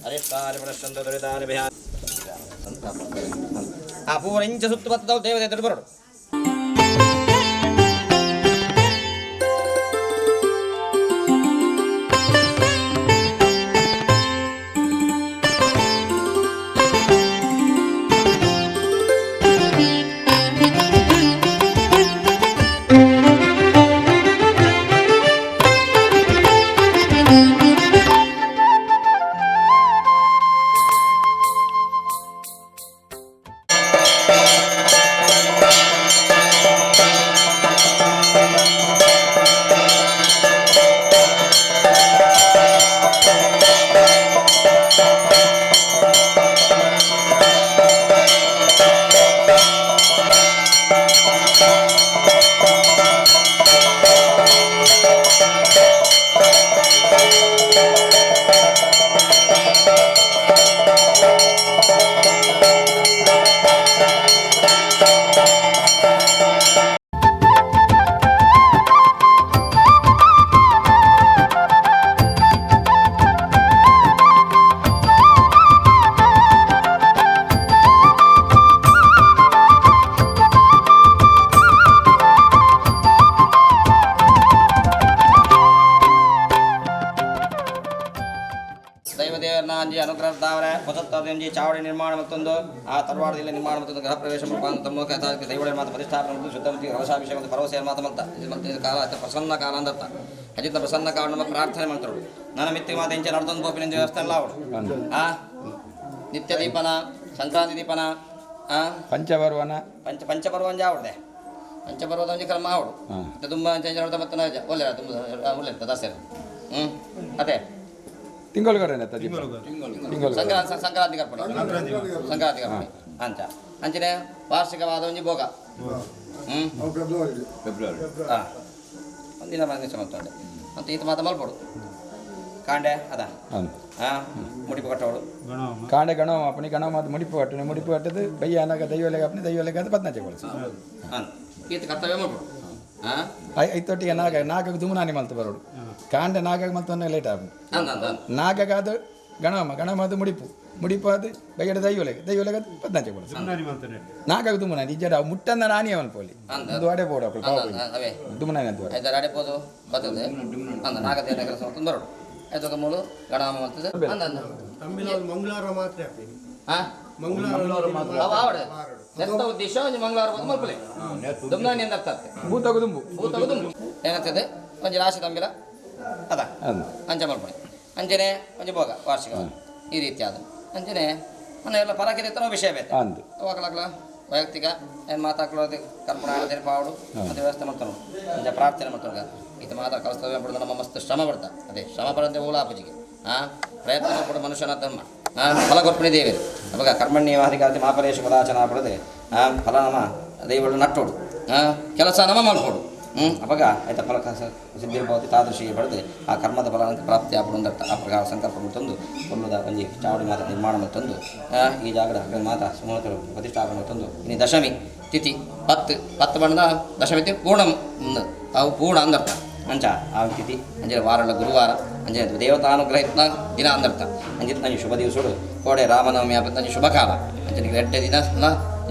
ಅರಿಷ್ಟಾನಿ ಪರಶ್ಚಂದ್ರ ದುರಿತಾನಿ ಭಯ ಆ ಪೂರ ಇಂಚ ಸುತ್ತು ಬತ್ತದವು ದೇವತೆ ಎದುರು ಬರೋಡು. ದೈವದೇವರನ್ನ ಅಂಜಿ ಅನುಗ್ರಹದಾವರೆ ಹೊಸತ್ತಾದಂಜಿ ಚಾವಡಿ ನಿರ್ಮಾಣ ಮತ್ತೊಂದು ಆ ತರವಾಡದಲ್ಲಿ ನಿರ್ಮಾಣ ಮತ್ತೊಂದು ಗೃಹ ಪ್ರವೇಶ ಮುಖಾಂತರ ತಮ್ಮ ದೈವಳ ಮಾತು ಪ್ರತಿಷ್ಠಾಪನೆ ಮತ್ತು ಶುದ್ಧ ರಸಾಭಿಷೇಕ ಮತ್ತು ಭರವಸೆಯ ಮಾತು ಮಂತ ಇದು ಮತ್ತೆ ಇದು ಕಾಲ ಅತಿ ಪ್ರಸನ್ನ ಕಾಲ ಅಂದರ್ಥ. ಅಜಿತ ಪ್ರಸನ್ನ ಕಾಲ ನಮ್ಮ ಪ್ರಾರ್ಥನೆ ಮಾಡ್ತಾರೆ. ನನ್ನ ಮಿತ್ತಿಗೆ ಮಾತು ಇಂಚೆ ನಡ್ದೊಂದು ಪೋಪಿನ ದೇವಸ್ಥಾನ ಎಲ್ಲ ಅವಳು ಆ ನಿತ್ಯ ದೀಪನ ಸಂಕ್ರಾಂತಿ ದೀಪನ ಆ ಪಂಚಪರ್ವನ ಪಂಚಪರ್ವಂಜ ಆವಡ್ದೆ ಪಂಚಪರ್ವದ ಒಂಜಿ ಕ್ರಮ ಆವಡು ತುಂಬ ಚೇಂಜ್ ನೋಡ್ತಾ ಮತ್ತೆ ಒಳ್ಳೆ ತುಂಬ ಒಳ್ಳೆ ದಾಸರು ಹ್ಞೂ ಅದೇ ತಿಂಗಳುಗರೇನ ಸಂಕ್ರಾಂತಿ ಸಂಕ್ರಾಂತಿ ಕರ್ಪಣೆ ಸಂಕ್ರಾಂತಿ ಕರ್ಪಣೆ ಅಂಚ ಅಂಚನೆ ವಾರ್ಷಿಕವಾದ ಒಂಜಿ ಭೋಗ. ಹ್ಞೂ ಹಾಂ ಒಂದಿನ ಮಂದಿ ಮತ್ತೊಂಡೆ ಮತ್ತು ಈತ ಮಾತ ಮಲ್ಪಡು ಕಾಂಡೆ ಅದ ಹಾಂ ಮುಡಿಪು ಕಟ್ಟೋಡು ಕಾಂಡೆ ಗಣ ಅಪ್ಪನಿ ಗಣ ಮಾತು ಮುಡಿಪು ಕಟ್ಟುನೆ ಮುಡಿಪು ಕಟ್ಟದು ಬಯ್ಯ ಅನಾಗ ದೈವಲೆಗ ಅಪ್ಪನಿ ದೈವಲೆಗ ಅದು ಪದ್ನಾಚೆ ಕೊಳಸು. ಹಾಂ ಈತ ಕರ್ತವ್ಯ ಮಲ್ಪಡು. ಹಾಂ ಐತೊಟ್ಟಿಗೆ ನಾಗ ನಾಗಕ್ಕೆ ದುಮನಾನಿ ಮಲ್ತು ಬರೋಡು ಕಾಂಡೆ ನಾಗಕ್ಕೆ ಮಲ್ತು ಲೇಟ್ ಆಪುಂಡು. ಅಂದ ಅಂದ ನಾಗಗ ಅದು ಗಣಮ ಗಣಮ ಅದು ಮುಡಿಪು ಮುಡಿಪು ಅದು ಬಯ್ಯಡ ದೈವಲೆಗ ದೈವಲೆಗ ಅದು ಪದ್ನಾಚೆ ಕೊಳಸು. ನಾಗಕ್ಕೆ ದುಮನಾನಿ ಇಜ್ಜಡ ಮುಟ್ಟಂದ ನಾನಿ ಅವನು ಪೋಲಿ ಒಂದು ಅಡೆ ಬೋಡು ಅಪ್ಪಳು ಅವೇ ದುಮನಾನಿ ಅಂತ ಐದಾರು ಅಡೆ ಪೋದು ಬರ್ತದೆ ಅಂದ ನಾಗದೇವನ ಕೆಲಸ ಮಾಡ್ಕೊಂಡು ಬರೋಡು ಐದೊಕ್ಕ ಮೂಲು ಗಣಾಮ ಮಾಡ್ತದೆ ಅಂದ ಅಂದ ಮಂಗಳವಾರ ಮಾತ್ರ. ಹಾಂ ಮಂಗಳವಾರ ನೆತ್ತ ಉದ್ದೇಶ ಒಂಜಿ ಮಂಗಳವಾರ ಬಂದು ಮಲ್ಪಲೆ ದುಮ್ನಾನಿ ಅಂತ ಅರ್ಥ ಆಗ್ತದೆ. ಭೂತಗುದುಂಬು ಭೂತಗುದುಂಬು ಏನಾಗ್ತದೆ ಒಂಜಿ ರಾಶಿ ತಂಬಿಲ ಅದ ಅಂಚ ಮಲ್ಪಣೆ ಅಂಚನೆ ಒಂಜಿ ಭೋಗ ವಾರ್ಷಿಕ ಈ ರೀತಿ ಅದು ಅಂಚನೆ ಮನೆ ಎಲ್ಲ ಪರಾಕಿದ ವಿಷಯ ಬೇಕು ಅವಾಗಲಾಗ್ಲ ವೈಯಕ್ತಿಕ ಏನು ಮಾತಾಕ್ಲೋದು ಕರ್ಪಣ ಆಡೋದೇನು ಪಾವಡು ಅದು ವ್ಯವಸ್ಥೆ ಮಾಡ್ತಾನೆ ಅಂಚ ಪ್ರಾರ್ಥನೆ ಮಾಡ್ತಾನೆ. ಈತ ಮಾತ್ರ ಕಲಿಸ್ತವೆ ಬಿಡೋದು ನಮ್ಮ ಮಸ್ತ್ ಶ್ರಮ ಪಡ್ತಾ ಅದೇ ಶ್ರಮ ಪಡಂತೆ ಓಲಾಪಜಿಗೆ ಹಾಂ ಪ್ರಯತ್ನ ಪಡ ಮನುಷ್ಯನ ಧರ್ಮ ಹಾಂ ಫಲ ಕೊರ್ಪಣಿ ದೇವರು ಅವಾಗ ಕರ್ಮಣ್ಯವಾಧಿಕಾರತಿ ಮಾಪರೇಶು ಕದಾಚನ ಪಡದೆ ಹಾಂ ಫಲ ನಮ್ಮ ದೈವಳು ನಟ್ಟೋಡು ಹಾಂ ಕೆಲಸ ನಮ್ಮ ಮಲ್ಪೋಡು ಹ್ಞೂ ಅವಾಗ ಆಯ್ತಾ ಫಲ ಸಿದ್ಧಿರ್ಭವತಿ ತಾದೃಶಿ ಪಡೆದು ಆ ಕರ್ಮದ ಫಲ ಪ್ರಾಪ್ತಿ ಆಪಡು ಆ ಪ್ರಕಾರ ಸಂಕಲ್ಪ ತಂದು ಕೊಲ್ಲುದ ಒಂಜಿ ಚಾವಡಿ ಮಾತ ನಿರ್ಮಾಣ ಮತ್ತೊಂದು ಈ ಜಾಗದ ಮಾತ ಸುಮೂಲಕರು ಪ್ರತಿಷ್ಠಾಪನೆ ತಂದು ಇನ್ನು ದಶಮಿ ತಿಥಿ ಪತ್ತು ಪತ್ತು ಬಣ್ಣದ ದಶಮಿ ತಿಥಿ ಪೂರ್ಣ ಅವು ಪೂರ್ಣ ಅಂದರ್ಥ ಅಂಚ ಆ ತಿಥಿ ಅಂಜೆ ವಾರಳ ಗುರುವಾರ ಅಂಜೆ ದೇವತಾನುಗ್ರಹಿತ ದಿನ ಅಂದರ್ಥ ಅಂಜಿತ್ ನಂಜಿ ಶುಭ ದಿವಸಡು ಕೋಡೆ ರಾಮನವಮಿ ಹಬ್ಬದ ನಂಜಿ ಶುಭ ಕಾಲ ಅಂಜನಿಗೆ ಎಡ್ಡೆ ದಿನ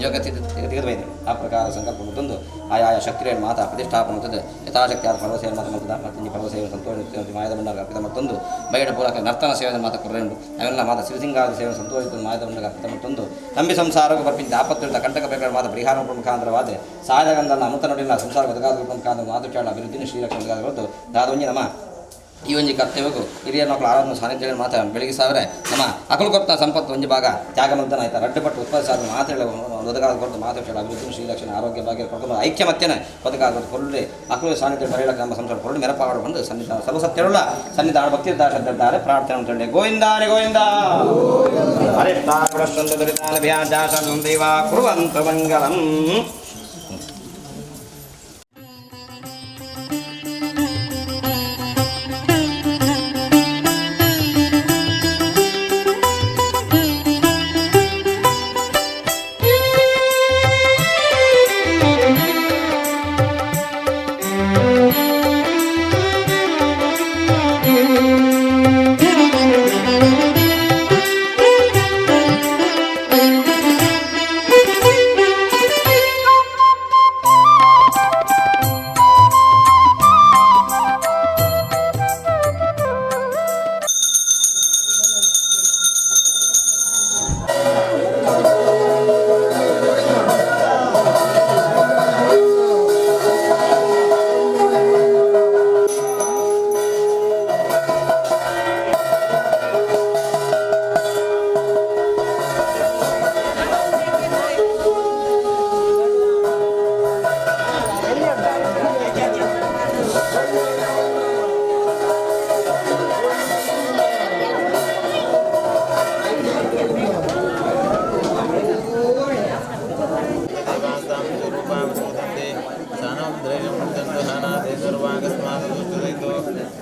ಯೋಗ ತೆಗೆದು ಬೈದರು ಆ ಪ್ರಕಾರ ಸಂಕಲ್ಪ ತಂದು ಆಯಾಯ ಶಕ್ತಿಯನ್ನು ಮಾತಾ ಪ್ರತಿಷ್ಠಾಪನೆ ಮತ್ತದು ಯಥಾಶಕ್ತಿ ಆದ ಪರ್ವಸೇವೆ ಮಾತ ಮಾಡ್ತದ ಮತ್ತು ಪರ್ವಸೇವೆ ಸಂತೋಷ ಮಾಯದ ಭಂಡಾರ ಅರ್ಪಿತ ಮತ್ತೊಂದು ಬೈಡ ಪೂರಕ ನರ್ತನ ಸೇವೆ ಮಾತ ಕೊರ್ರೆಂಡು ಅವೆಲ್ಲ ಮಾತ ಸಿರಿಸಿಂಗಾರ ಸೇವೆ ಸಂತೋಷ ಮಾಯದ ಭಂಡಾರ ಅರ್ಪಿತ ಮತ್ತೊಂದು ನಂಬಿ ಸಂಸಾರಕ್ಕೂ ಬರ್ಪಿದ್ದ ಆಪತ್ತಿರುತ್ತ ಕಂಟಕ ಬೇಕಾದ ಮಾತ ಪರಿಹಾರ ಮುಖಾಂತರವಾದ ಸಾಯಗಂಧನ ಅಮೃತ ನುಡಿನ ಸಂಸಾರ ಬದುಕಾದ ಮುಖಾಂತರ ಮಾತುಚಾಳ ಅಭಿವೃದ್ಧಿನ ಶ್ರೀರಕ್ಷಣ ಬದುಕಾದ ದಾದೊಂಜಿ ನಮ್ಮ ಈ ಒಂಜಿ ಕರ್ತವ್ಯಕ್ಕೂ ಹಿರಿಯರ ಮಕ್ಕಳು ಆರಾಧನೆ ಸಾನ್ನಿಧ್ಯ ಮಾತ್ರ ಬೆಳಗ್ಗೆ ಸಾವಿರ ನಮ್ಮ ಅಕಲು ಕೊಪ್ತ ಸಂಪತ್ತು ಒಂಜಿ ಭಾಗ ತ್ಯಾಗ ಮಂತನ ಆಯ್ತಾ ರಡ್ಡು ಪಟ್ಟು ಉತ್ಪಾದಿಸಾದ ಮಾತ್ರ ಒದಗಾದ ಕೊರತು ಮಾತೃ ಅಭಿವೃದ್ಧಿ ಶ್ರೀಲಕ್ಷಣ ಆರೋಗ್ಯ ಭಾಗ್ಯ ಕೊರತು ಐಕ್ಯಮತ್ಯನ ಬದುಕಾದ ಕೊರಳೆ ಅಕಲು ಸಾನ್ನಿಧ್ಯ ಬರೆಯಲಕ್ಕೆ ನಮ್ಮ ಸಂಸಾರ ಕೊರಳು ಮೆರಪಾಡು ಬಂದು ಸನ್ನಿಧಾನ ಸರ್ವಸತ್ಯರುಳ್ಳ ಸನ್ನಿಧಾನ ಭಕ್ತಿ ದಾಸದ್ದಾರೆ ಪ್ರಾರ್ಥನೆ ಉಂಟು. ಗೋವಿಂದಾನೆ ಗೋವಿಂದ ಹರಿಷ್ಠಾನ ಕುರುವಂತ ಮಂಗಲಂ.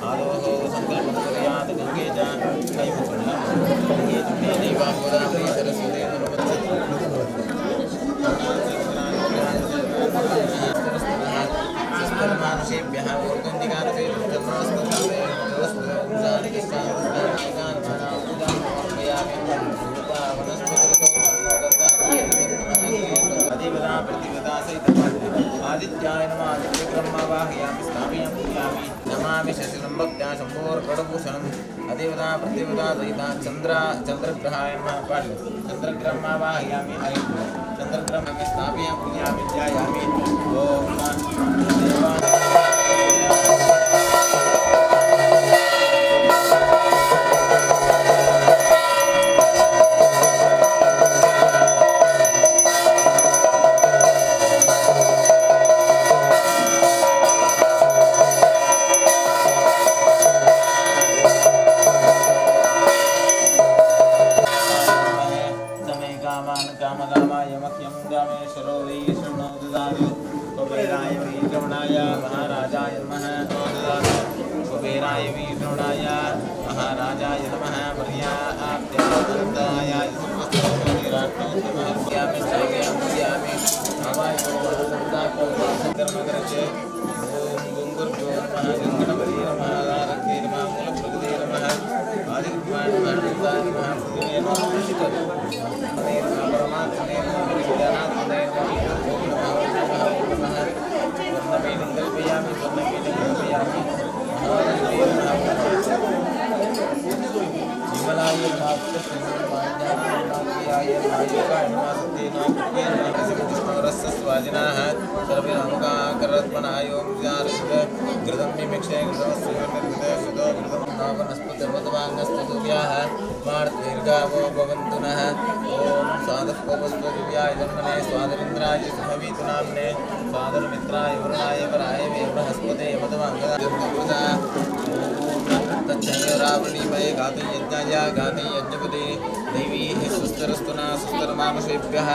आदोः सङ्कल्पं कुर्यात् गङ्गे च कैमुचुण्डं गङ्गे चुण्डे दैवाङ्गोदावरी सरस्वती नर्मदे आदित्याय नमः आदित्यक्रमावाहयामि स्थापयामि पूजयामि नमामि शशिनं भक्त्या शम्भोर्गडभूषणम् अदेवता प्रतिवता सहिता चन्द्रग्रहाय नमः पाठ्य चन्द्रग्रहमावाहयामि हरि चन्द्रग्रहं स्थापयामि पूजयामि ध्यायामि ॐ देवा समे कामान् कामकामाय मह्यं कामेश्वरो वै शृणो ददातु कुबेराय वीरवणाय महाराजाय नमः ददातु कुबेराय वीरवणाय महाराजाय नमः पर्याप्त्याय समस्तयामि स्थापयामि कर्मकरचे ॐ गुङ्गुर्भ्यो नमः गङ्गणपते नमः आरक्षे नमः मूलप्रकृते नमः आदित्याय नमः नन्दाय नमः पृथिवे नमः परमात्मने नमः विद्यानाथने नमः ॐ नमः ॐ नमः ॐ नमः स्वर्णपीठं कल्पयामि स्वर्णपीठं कल्पयामि महादेवे नमः विमलाय नमः कृष्णाय नमः नमः सत्ये नमः कृपे नमः कसिविष्णोरस्य सर्वे रामकाकरत्मनायों घृतं विमिक्षे घृतमस्य सुतो घृतं नावनस्पतिर्वतवाङ्गस्तुव्याः मार्दीर्घावो भवन्तु नः ॐ साधुः जन्मने स्वादरिन्द्राय सुभवीतु नाम्ने स्वादरमित्राय वरुणाय वराय वे बृहस्पते वतवाङ्गदा तच्छयोरावणीमये गातुं यज्ञाय गातुं यज्ञपते दैवी सुस्तरस्तुना सुस्तरमानुषेभ्यः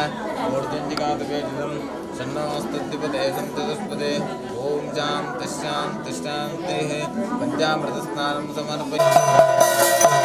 ऊर्ध्वञ्जिगातुवेजितं षण्णोस्तद्विपदे सन्ततुष्पदे ॐ शान्तिः शान्तिः शान्तिः पञ्चामृतस्नानं समर्पयामि।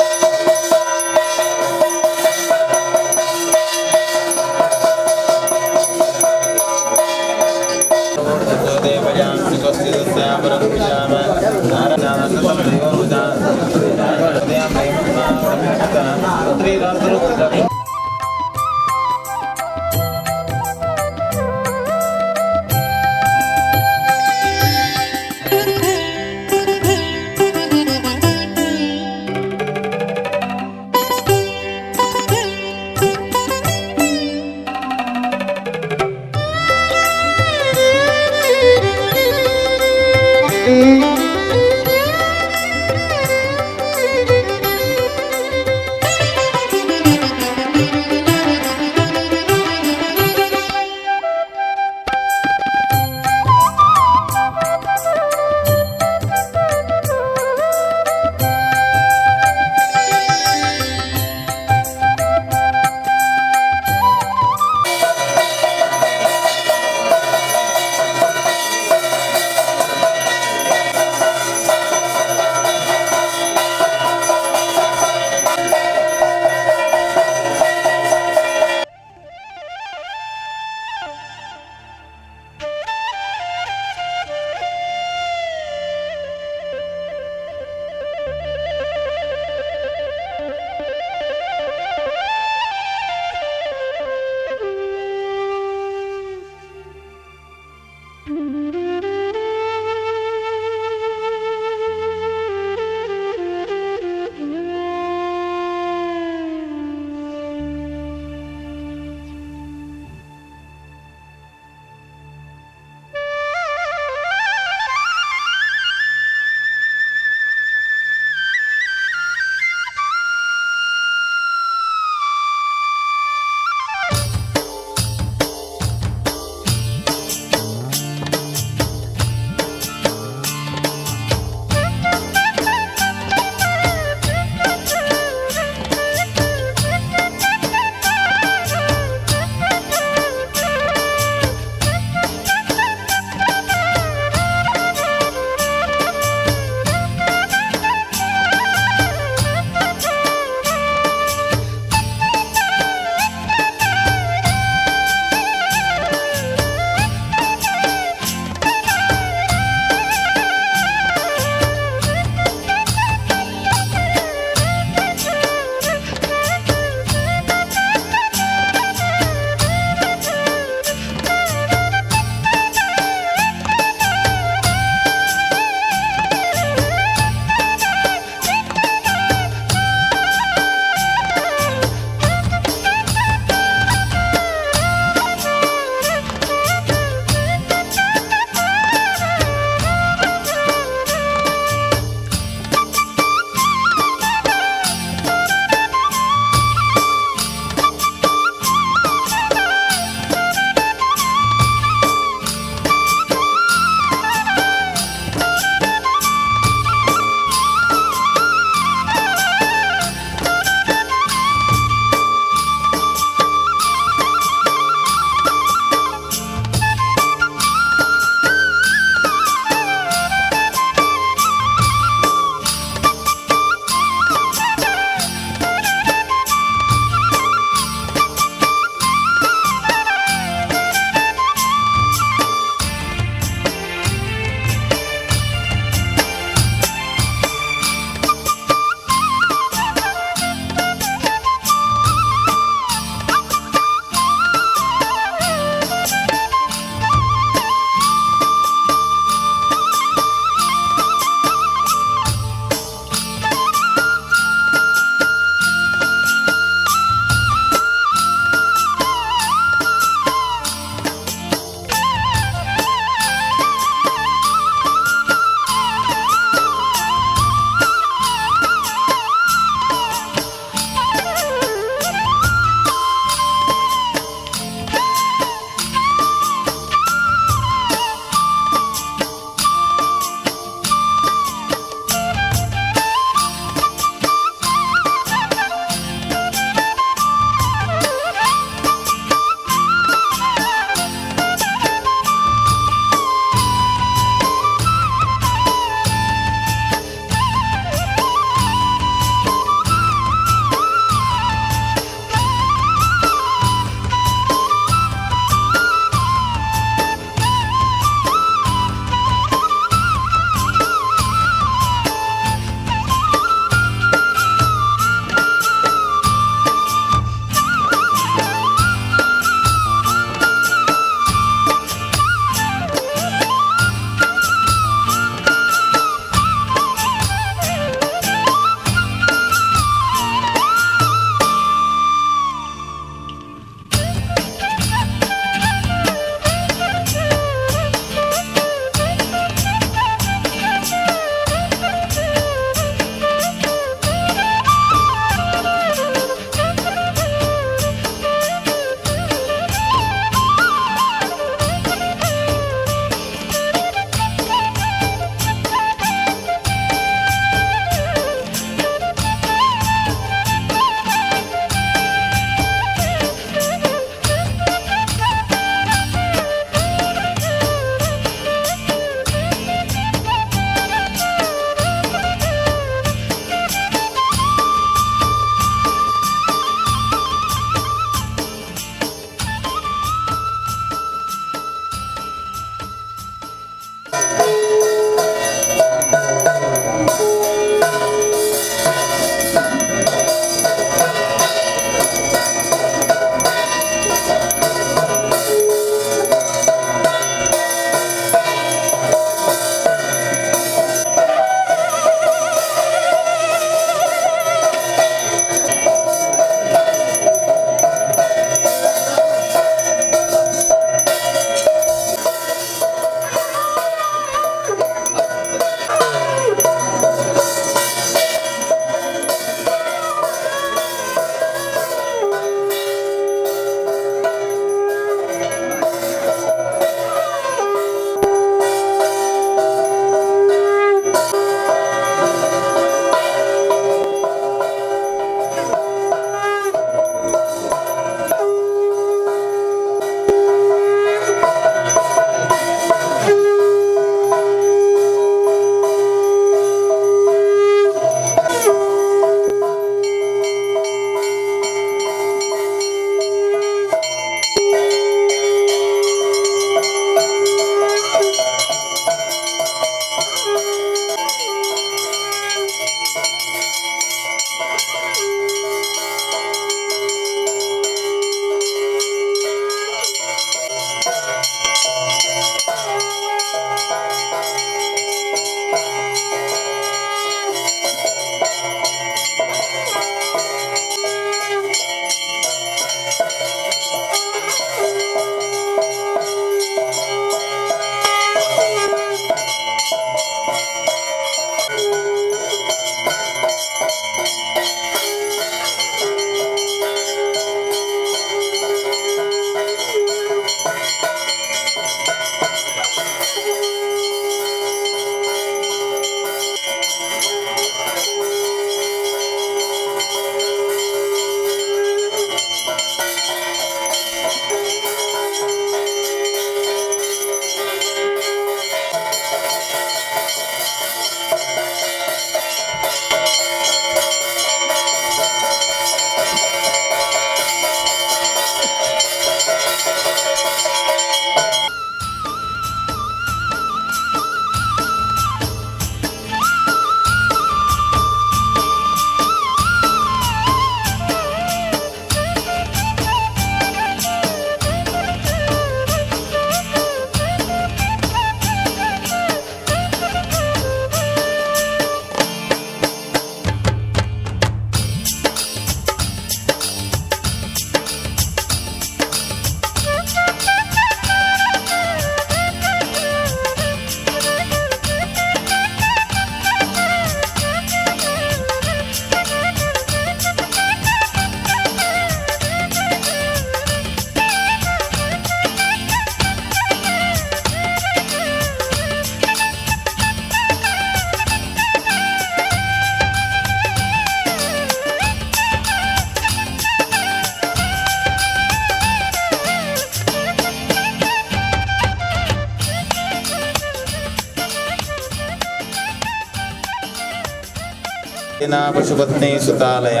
ಸೇನಾ ಪಶುಪತ್ನಿ ಸುತಾಲಯ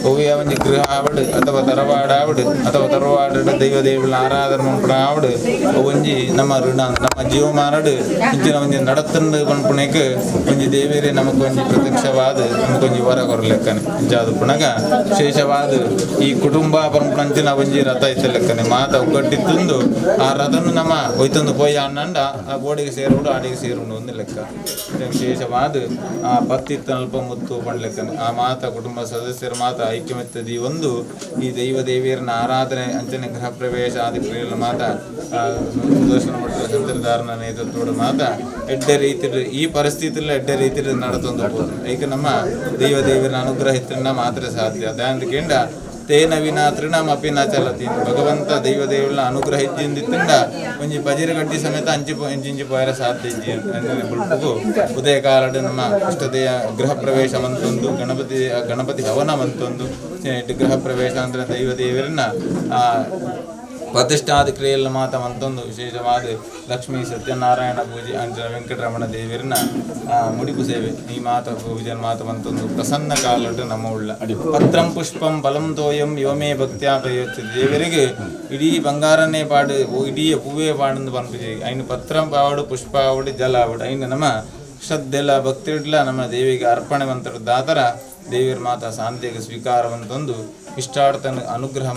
ಒವ್ವೆ ಒಂಜಿ ಗೃಹ ಆವಡ್ ಅಥವಾ ತರವಾಡ ಆವಡ್ ಅಥವಾ ತರವಾಡ ದೈವ ದೇವಳ ಆರಾಧನೆ ಮನ್ಪುನ ಆವಡ್ ಒಂಜಿ ನಮ್ಮ ಋಣ ನಮ್ಮ ಜೀವಮಾನಡ್ ಇಂಚಿನ ಒಂಜಿ ನಡತಂದು ಪನ್ಪುನೆಕ್ ಒಂಜಿ ದೇವೇರೆ ನಮಕ್ ಒಂಜಿ ಪ್ರತ್ಯಕ್ಷವಾದ ನಮಕೊಂಜಿ ವರ ಕೊರಲೆಕ್ಕನೆ ಇಂಚಾದ್ ಪುನಗ ವಿಶೇಷವಾದ ಈ ಕುಟುಂಬ ಪನ್ಪುನಂಚಿನ ಒಂಜಿ ರಥ ಇತ್ತ ಲೆಕ್ಕನೆ ಮಾತ ಒಗ್ಗಟ್ಟಿತ್ತಂದು ಆ ರಥನು ನಮ್ಮ ಒಯ್ತಂದು ಪೋಯಿ ಅಣ್ಣಂಡ ಆ ಬೋಡಿಗೆ ಸೇರುಂಡು ಆಡಿಗೆ ಸೇರುಂಡು ಒಂದು ಲೆಕ್ಕ. ವಿಶೇಷವಾದ ಆ ಪತ್ತಿತ್ತ ಅಲ್ಪ ಮುತ್ತು ಪಂಡ್ಲೆಕ್ಕನೆ ಆ ಮಾತ ಕುಟುಂಬ ಸದಸ್ಯರ ಮಾತ ಐಕ್ಯಮತ್ಯದಿ ಒಂದು ಈ ದೈವ ದೇವಿಯರನ್ನ ಆರಾಧನೆ ಅಂಚನೆ ಗೃಹ ಪ್ರವೇಶ ಆದಿ ಕ್ರಿಯೆಗಳ ಮಾತ ಸುದರ್ಶನ ಭಟ್ರ ಚಂದ್ರಧಾರನ ನೇತೃತ್ವದ ಮಾತ ಎಡ್ಡೆ ರೀತಿ ಈ ಪರಿಸ್ಥಿತಿಯಲ್ಲಿ ಎಡ್ಡೆ ರೀತಿಯಲ್ಲಿ ನಡತೊಂದು ಹೋದು ಏಕ ನಮ್ಮ ದೈವ ದೇವಿಯರ ಅನುಗ್ರಹ ಇತ್ತನ್ನ ಮಾತ್ರ ಸಾಧ್ಯ. ಅದಾಂದಕೆಂಡ ತೇನ ವಿನಾ ತೃಣಮಪಿ ನ ಚಲತಿ ಭಗವಂತ ದೈವ ದೇವರ ಅನುಗ್ರಹ ಇದ್ದಿಂದಿತ್ತಂಡ ಒಂಜಿ ಪಜಿರ ಗಡ್ಡಿ ಸಮೇತ ಅಂಚಿ ಇಂಚಿಂಚಿ ಪೋಯರ ಸಾಧ್ಯ ಇಜ್ಜಿ ಬುಲ್ಪುಗು ಉದಯ ಕಾಲಡ್ ನಮ್ಮ ಇಷ್ಟದೇಯ ಗೃಹ ಪ್ರವೇಶ ಮಂತೊಂದು ಗಣಪತಿ ಗಣಪತಿ ಹವನ ಮಂತೊಂದು ಗೃಹ ಪ್ರವೇಶ ಅಂದ್ರೆ ದೈವ ದೇವರನ್ನ ಪ್ರತಿಷ್ಠಾದ ಕ್ರಿಯೆಲ್ಲ ಮಾತ ಮಂತೊಂದು ವಿಶೇಷವಾದ ಲಕ್ಷ್ಮೀ ಸತ್ಯನಾರಾಯಣ ಪೂಜೆ ಅಂಚನ ವೆಂಕಟರಮಣ ದೇವರನ್ನ ಮುಡಿಪು ಸೇವೆ ಈ ಮಾತ ಪೂಜೆ ಮಾತ ಮಂತೊಂದು ಪ್ರಸನ್ನ ಕಾಲಟ್ಟು ನಮ್ಮ ಉಳ್ಳ ಪತ್ರಂ ಪುಷ್ಪಂ ಫಲಂ ತೋಯಂ ಯೋಮೇ ಭಕ್ತ್ಯಾ ಪ್ರಯೋಚಿತ ದೇವರಿಗೆ ಇಡೀ ಬಂಗಾರನೇ ಪಾಡು ಇಡೀ ಹೂವೇ ಪಾಡಂದು ಪನ್ಪುಜಿ ಐನು ಪತ್ರಂ ಪಾವಡು ಪುಷ್ಪ ಆವಡು ಜಲ ಆವಡು ಐನು ನಮ್ಮ ಶ್ರದ್ಧೆಲ್ಲ ಭಕ್ತಿಡ್ಲ ನಮ್ಮ ದೇವಿಗೆ ಅರ್ಪಣೆ ಮಂತ್ರ ದಾತರ ದೇವಿಯರ ಮಾತಾ ಶಾಂತಿಗೆ ಸ್ವೀಕಾರವಂತೊಂದು ಇಷ್ಟಾರ್ಥನ ಅನುಗ್ರಹ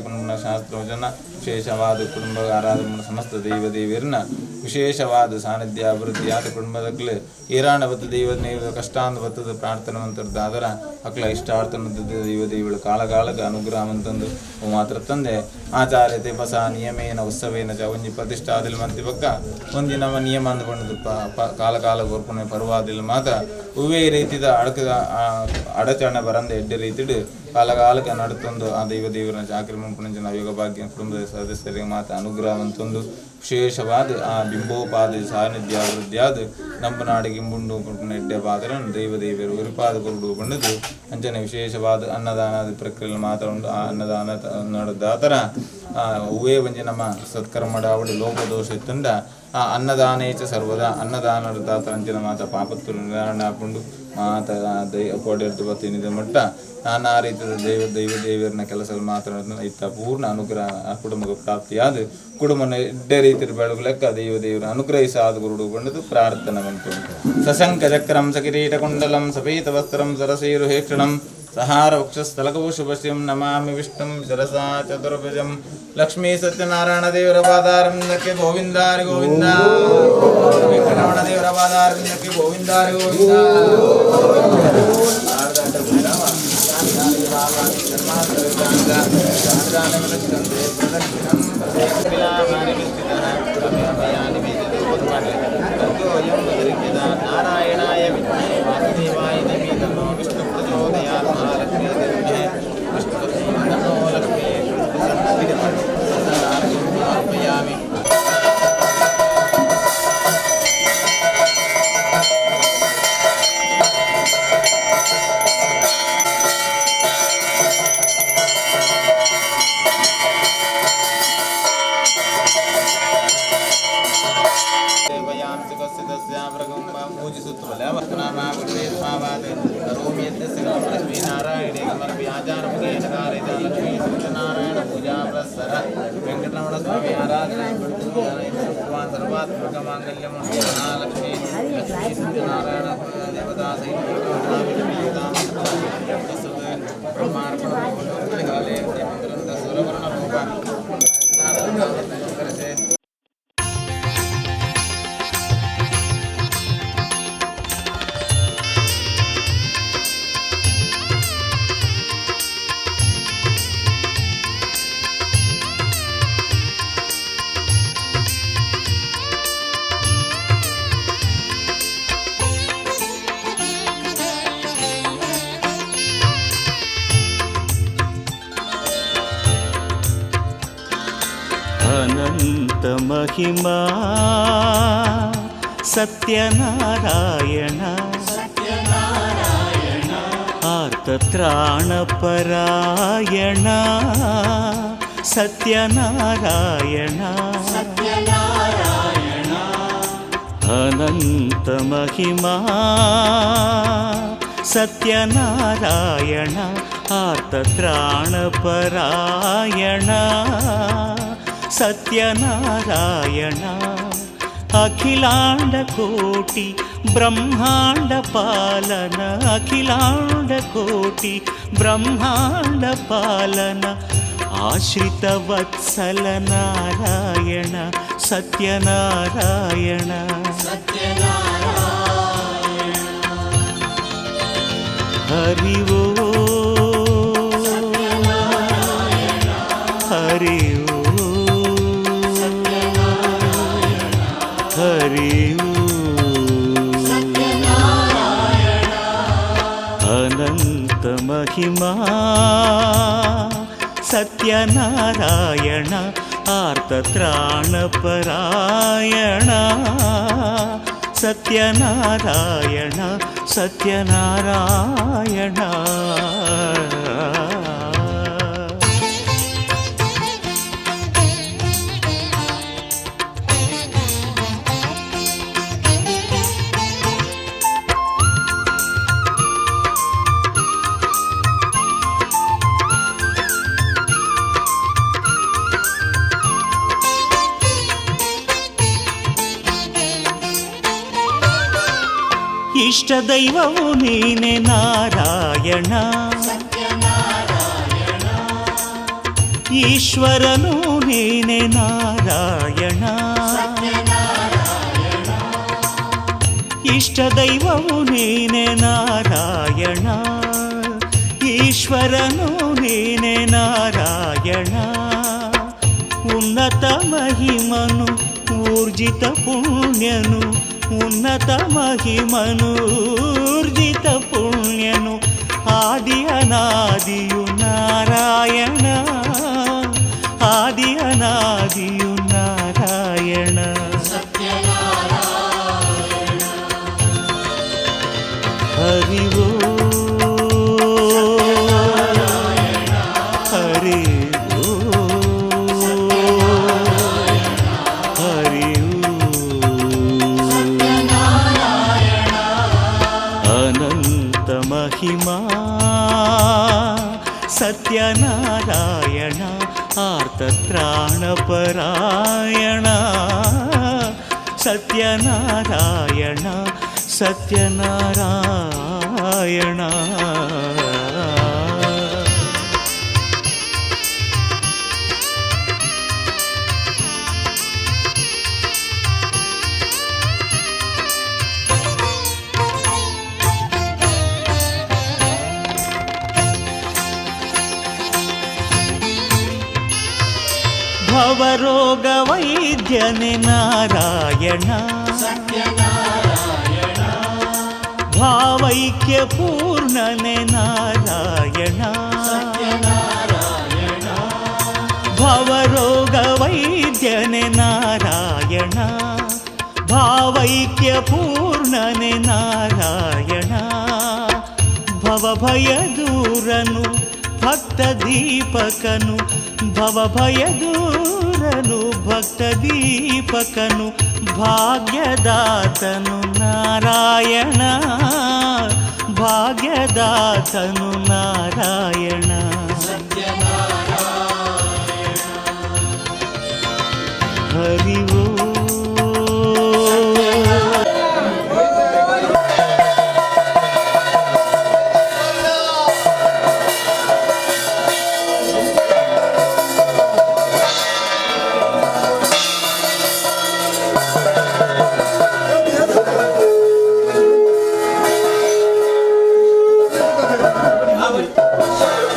ಪನ್ನ ಶಾಸ್ತ್ರವಚನ ವಿಶೇಷವಾದ ಕುಟುಂಬ ಆರಾಧನೆ ಸಮಸ್ತ ದೈವ ದೇವಿಯರನ್ನ ವಿಶೇಷವಾದ ಸಾನ್ನಿಧ್ಯ ಅಭಿವೃದ್ಧಿಯಾದ ಕುಟುಂಬದಕ್ಲೆ ಏರಾಣ ಬತ್ತ ದೈವ ದೇವ ಕಷ್ಟಾಂತ ಬತ್ತದ ಪ್ರಾರ್ಥನೆ ಮಂತ್ರದಾದರ ಅಕ್ಲ ಇಷ್ಟಾರ್ಥನ ದೈವ ದೇವಿಗಳು ಕಾಲಕಾಲಕ್ಕೆ ಅನುಗ್ರಹ ಅಂತಂದು ಮಾತ್ರ ತಂದೆ ಆಚಾರ್ಯ ತಪಸ ನಿಯಮೇನ ಉತ್ಸವೇನ ಚ ಒಂಜಿ ಪ್ರತಿಷ್ಠಾದಿಲ್ ಮಂತಿ ಪಕ್ಕ ಒಂಜಿ ನಮ್ಮ ನಿಯಮ ಅಂದ್ಕೊಂಡು ಕಾಲ ಕಾಲ ಗೊರ್ಪುನೆ ಪರ್ವಾದಿಲ್ ಮಾತ್ರ ಹೂವೇ ರೀತಿದ ಅಡಕದ ಅಡಚಣೆ ಬರಂದ ಎಡ್ಡೆ ರೀತಿಡು ಕಾಲಕಾಲಕ್ಕೆ ನಡತೊಂದು ಆ ದೈವ ದೇವರ ಚಾಕ್ರಿ ಮುಂಪುನಂಚಿನ ಯೋಗ ಭಾಗ್ಯ ಕುಟುಂಬದ ಸದಸ್ಯರಿಗೆ ಮಾತ್ರ ಅನುಗ್ರಹ ಅಂತೊಂದು ವಿಶೇಷವಾದ ಆ ಬಿಂಬೋಪಾದ ಸಾನ್ನಿಧ್ಯ ಅಭಿವೃದ್ಧಿಯಾದ ನಮ್ಮ ನಾಡಿಗೆ ಇಂಬುಂಡು ಪುಟ್ಟನ ಎಡ್ಡೆ ಪಾತ್ರ ದೈವ ದೇವಿಯರು ಉರಿಪಾದ ಕೊರಡು ಬಂಡದು ಅಂಚನೆ ವಿಶೇಷವಾದ ಅನ್ನದಾನದ ಪ್ರಕ್ರಿಯೆ ಮಾತ್ರ ಉಂಟು. ಆ ಅನ್ನದಾನ ನಡೆದಾತರ ಹೂವೇ ಒಂಜಿ ನಮ್ಮ ಸತ್ಕರ್ಮಡ ಅವಡು ಲೋಪದೋಷ ಇತ್ತಂಡ ಆ ಅನ್ನದಾನೇಚ ಸರ್ವದ ಅನ್ನದಾನದಾತರ ಅಂಚಿನ ಮಾತ ಪಾಪತ್ತು ನಿವಾರಣೆ ಆಪುಂಡು ಮಾತ ದೈ ಕೋಟೆರ್ದು ಬತ್ತಿನಿದೆ ಮಟ್ಟ ನಾನಾ ರೀತಿಯ ದೈವ ದೈವ ದೇವಿಯರನ್ನ ಕೆಲಸ ಮಾತ್ರ ಇತ್ತ ಪೂರ್ಣ ಅನುಗ್ರಹ ಆ ಕುಟುಂಬಕ್ಕೆ ಪ್ರಾಪ್ತಿಯಾದ ಕುಟುಂಬನ ಎಡ್ಡೆ ರೀತಿಯ ಬೆಳಗು ಲೆಕ್ಕ ದೈವ ದೇವರ ಅನುಗ್ರಹಿಸಾದ ಗುರುಡು ಬಂಡದು ಪ್ರಾರ್ಥನೆ ಬಂತು. ಸಶಂಕ ಚಕ್ರಂ ಸಕಿರೀಟಕುಂಡಲಂ ಸಪೀತವಸ್ತ್ರಂ ಸರಸೀರುಹೇಕ್ಷಣಂ ಸಹಾರ ವಕ್ಷಸ್ಥಲಕವು ಶುಭಶ್ರೀಂ ನಮಾಮಿ ವಿಷ್ಣುಂ ಶಿರಸಾ ಚತುರ್ಭುಜಂ ಲಕ್ಷ್ಮೀ ಸತ್ಯನಾರಾಯಣ ದೇವರ ಪಾದಾರವಿಂದಕ್ಕೆ ಗೋವಿಂದಾರಿ ಗೋವಿಂದ ವೆಂಕಟರಮಣ ದೇವರ ಪಾದಾರವಿಂದಕ್ಕೆ ಗೋವಿಂದಾರಿ ಗೋವಿಂದ. ನಾರಾಯಣಾಯ ವಿದ್ಮಹೇ ವಾಸುದೇವಾಯ ಧೀಮಹಿ ತನ್ನೋ ವಿಷ್ಣು ಪ್ರಚೋದಯಾತ್. ಮಹಾಲಕ್ಷ್ಮೀ ದೇವಿಮಹೇ ವಿಷ್ಣುಪತ್ನಿ ತನ್ನೋ ಲಕ್ಷ್ಮೀ ಪ್ರಸನ್ನಾರ್ಪಯಾಮಿ. ವೆಂಕಟರಮಣ ಸ್ವಾಮಿ ಆರಾಧನೆ ಸರ್ವಾತ್ಮಕ ಮಾಂಗಲ್ಯಂ ಮಹಾಲಕ್ಷ್ಮೀ ಲಕ್ಷ್ಮೀ ಸತ್ಯನಾರಾಯಣ ದೇವತಾ ಬ್ರಹ್ಮಾರ್ಪಣ ಕಾಲೇ ಸುರವರ್ಣ ರೂಪ. ಅನಂತ ಮಹಿಮಾ ಸತ್ಯನಾರಾಯಣ ಆರ್ತತ್ರಾಣಪರಾಯಣ ಸತ್ಯನಾರಾಯಣ ಅನಂತ ಮಹಿಮಾ ಸತ್ಯನಾರಾಯಣ ಆರ್ತತ್ರಾಣಪರಾಯಣ ಸತ್ಯನಾರಾಯಣ ಅಖಿಲಾಂಡ ಕೋಟಿ ಬ್ರಹ್ಮಾಂಡ ಪಾಲನ ಅಖಿಲಾಂಡ ಕೋಟಿ ಬ್ರಹ್ಮಾಂಡ ಪಾಲನ ಆಶ್ರಿತ ವತ್ಸಲ ನಾರಾಯಣ ಸತ್ಯನಾರಾಯಣ ಹರಿ ಓ ಹರಿ ಓ ಹರಿ ಓ ಅನಂತ ಮಹಿಮಾ ಸತ್ಯನಾರಾಯಣ ಆರ್ತತ್ರಾಣಪರಾಯಣ ಸತ್ಯನಾರಾಯಣ ಸತ್ಯನಾರಾಯಣ. ಇಷ್ಟ ದೈವವು ನೀನೆ ನಾರಾಯಣ ಈಶ್ವರನು ನೀನೆ ನಾರಾಯಣ ಇಷ್ಟ ದೈವವು ನೀನೆ ನಾರಾಯಣ ಈಶ್ವರನು ನೀನೆ ನಾರಾಯಣ ಉನ್ನತ ಮಹಿಮನು ಊರ್ಜಿತ ಪುಣ್ಯನು ಉನ್ನತ ಮಹಿಮನು ಊರ್ಜಿತ ಪುಣ್ಯನು ಆದಿ ಅನಾದಿಯು ನಾರಾಯಣ ಆದಿ ಅನಾದಿಯು ನಾರಾಯಣ ಹರಿ ಓ ಹರಿ ಓ ಹರಿ ಅನಂತ ಮಹಿಮಾ ಸತ್ಯನಾರಾಯಣ ಆರ್ತತ್ರಾಣಪರಾಯಣ ಸತ್ಯನಾರಾಯಣ ಸತ್ಯನಾರಾಯಣ. ಭವರೋಗ ವೈದ್ಯನೆ ನಾರಾಯಣ ಭಾವೈಕ್ಯ ಪೂರ್ಣನೆ ನಾರಾಯಣ ಭವರೋಗ ವೈದ್ಯನೆ ನಾರಾಯಣ ಭಾವೈಕ್ಯ ಪೂರ್ಣನೆ ನಾರಾಯಣ ಭವಭಯ ದೂರನು ಭಕ್ತ ದೀಪಕನು ಭವಭಯ ದೂರನು ಭಕ್ತ ದೀಪಕನು ಭಾಗ್ಯದಾತನು ನಾರಾಯಣ ಭಾಗ್ಯದಾತನು ನಾರಾಯಣ ಹರಿ ಓ ಿ.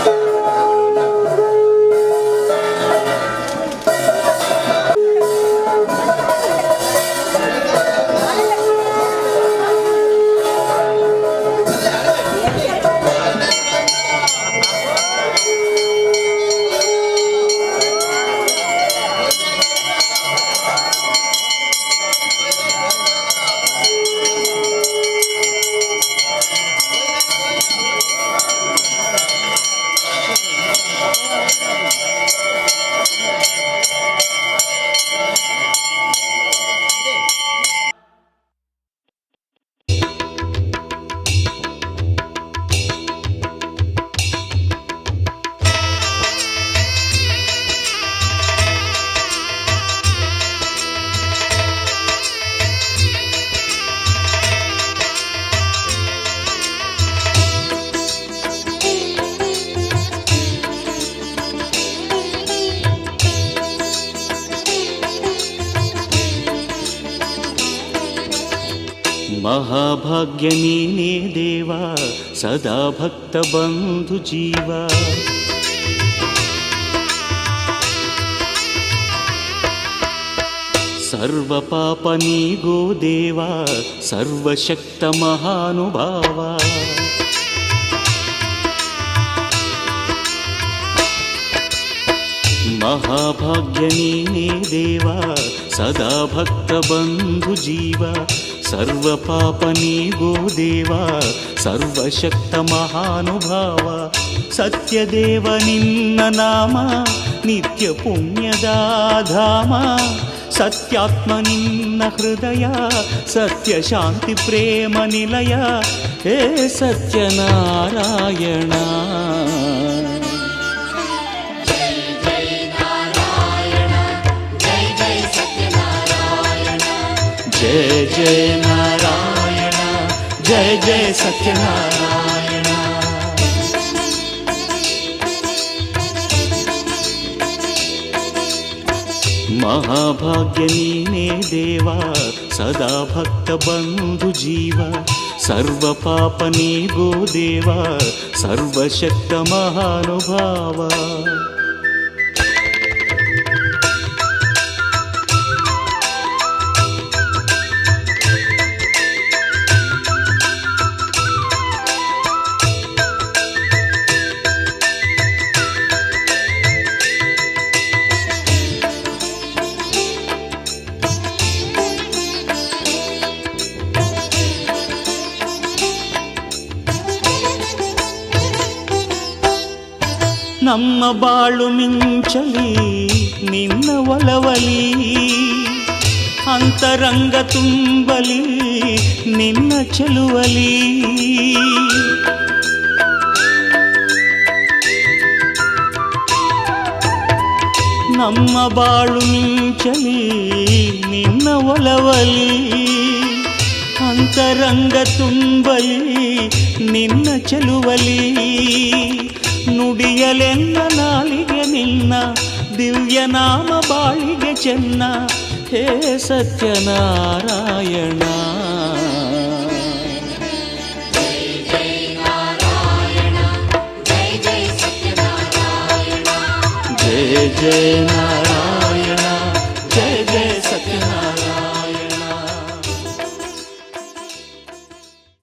ಮಹಾಭಾಗ್ಯ ನೀನೇ ದೇವ, ಸದಾ ಭಕ್ತ ಬಂಧು ಜೀವ. ಸರ್ವ ಪಾಪ ನೀಗೋ ದೇವ, ಸರ್ವಶಕ್ತ ಮಹಾನುಭಾವ. ಮಹಾಭಾಗ್ಯ ನೀನೇ ದೇವ, ಸದಾ ಭಕ್ತ ಬಂಧು ಜೀವ. ಸರ್ವ ಪಾಪ ನೀಗೋ ದೇವ, ಸರ್ವಶಕ್ತ ಮಹಾನುಭಾವ. ಸತ್ಯದೇವ ನಿನ್ನ ನಾಮ, ನಿತ್ಯ ಪುಣ್ಯದ ಧಾಮ. ಸತ್ಯಾತ್ಮ ನಿನ್ನ ಹೃದಯ, ಸತ್ಯ ಶಾಂತಿ ಪ್ರೇಮ ನಿಲಯ. ಹೇ ಸತ್ಯನಾರಾಯಣ. ಜಯ ಜಯ ನಾರಾಯಣ, ಜಯ ಜಯ ಸತ್ಯನಾರಾಯಣ. ಮಹಾಭಾಗ್ಯ ನೀನೇ ದೇವ, ಸದಾ ಭಕ್ತ ಬಂಧು ಜೀವ. ಸರ್ವ ಪಾಪ ನೀಗೋ ದೇವ, ಸರ್ವಶಕ್ತ ಮಹಾನುಭಾವ. ನಮ್ಮ ಬಾಳು ಮಿಂಚಲಿ ನಿನ್ನ ಒಲವಲಿ, ಅಂತರಂಗ ತುಂಬಲಿ ನಿನ್ನ ಚೆಲುವಲಿ. ನಮ್ಮ ಬಾಳು ಮಿಂಚಲಿ ನಿನ್ನ ಒಲವಲಿ, ಅಂತರಂಗ ತುಂಬಲಿ ನಿನ್ನ ಚೆಲುವಲಿ. ನುಡಿಯಲೆನ್ನ ನಾಲಿಗೆ ನಿನ್ನ ದಿವ್ಯನಾಮ ಬಾಳಿಗೆ ಚೆನ್ನ. ಹೇ ಸತ್ಯನಾರಾಯಣ. ಜಯ ಜಯ ನಾರಾಯಣ,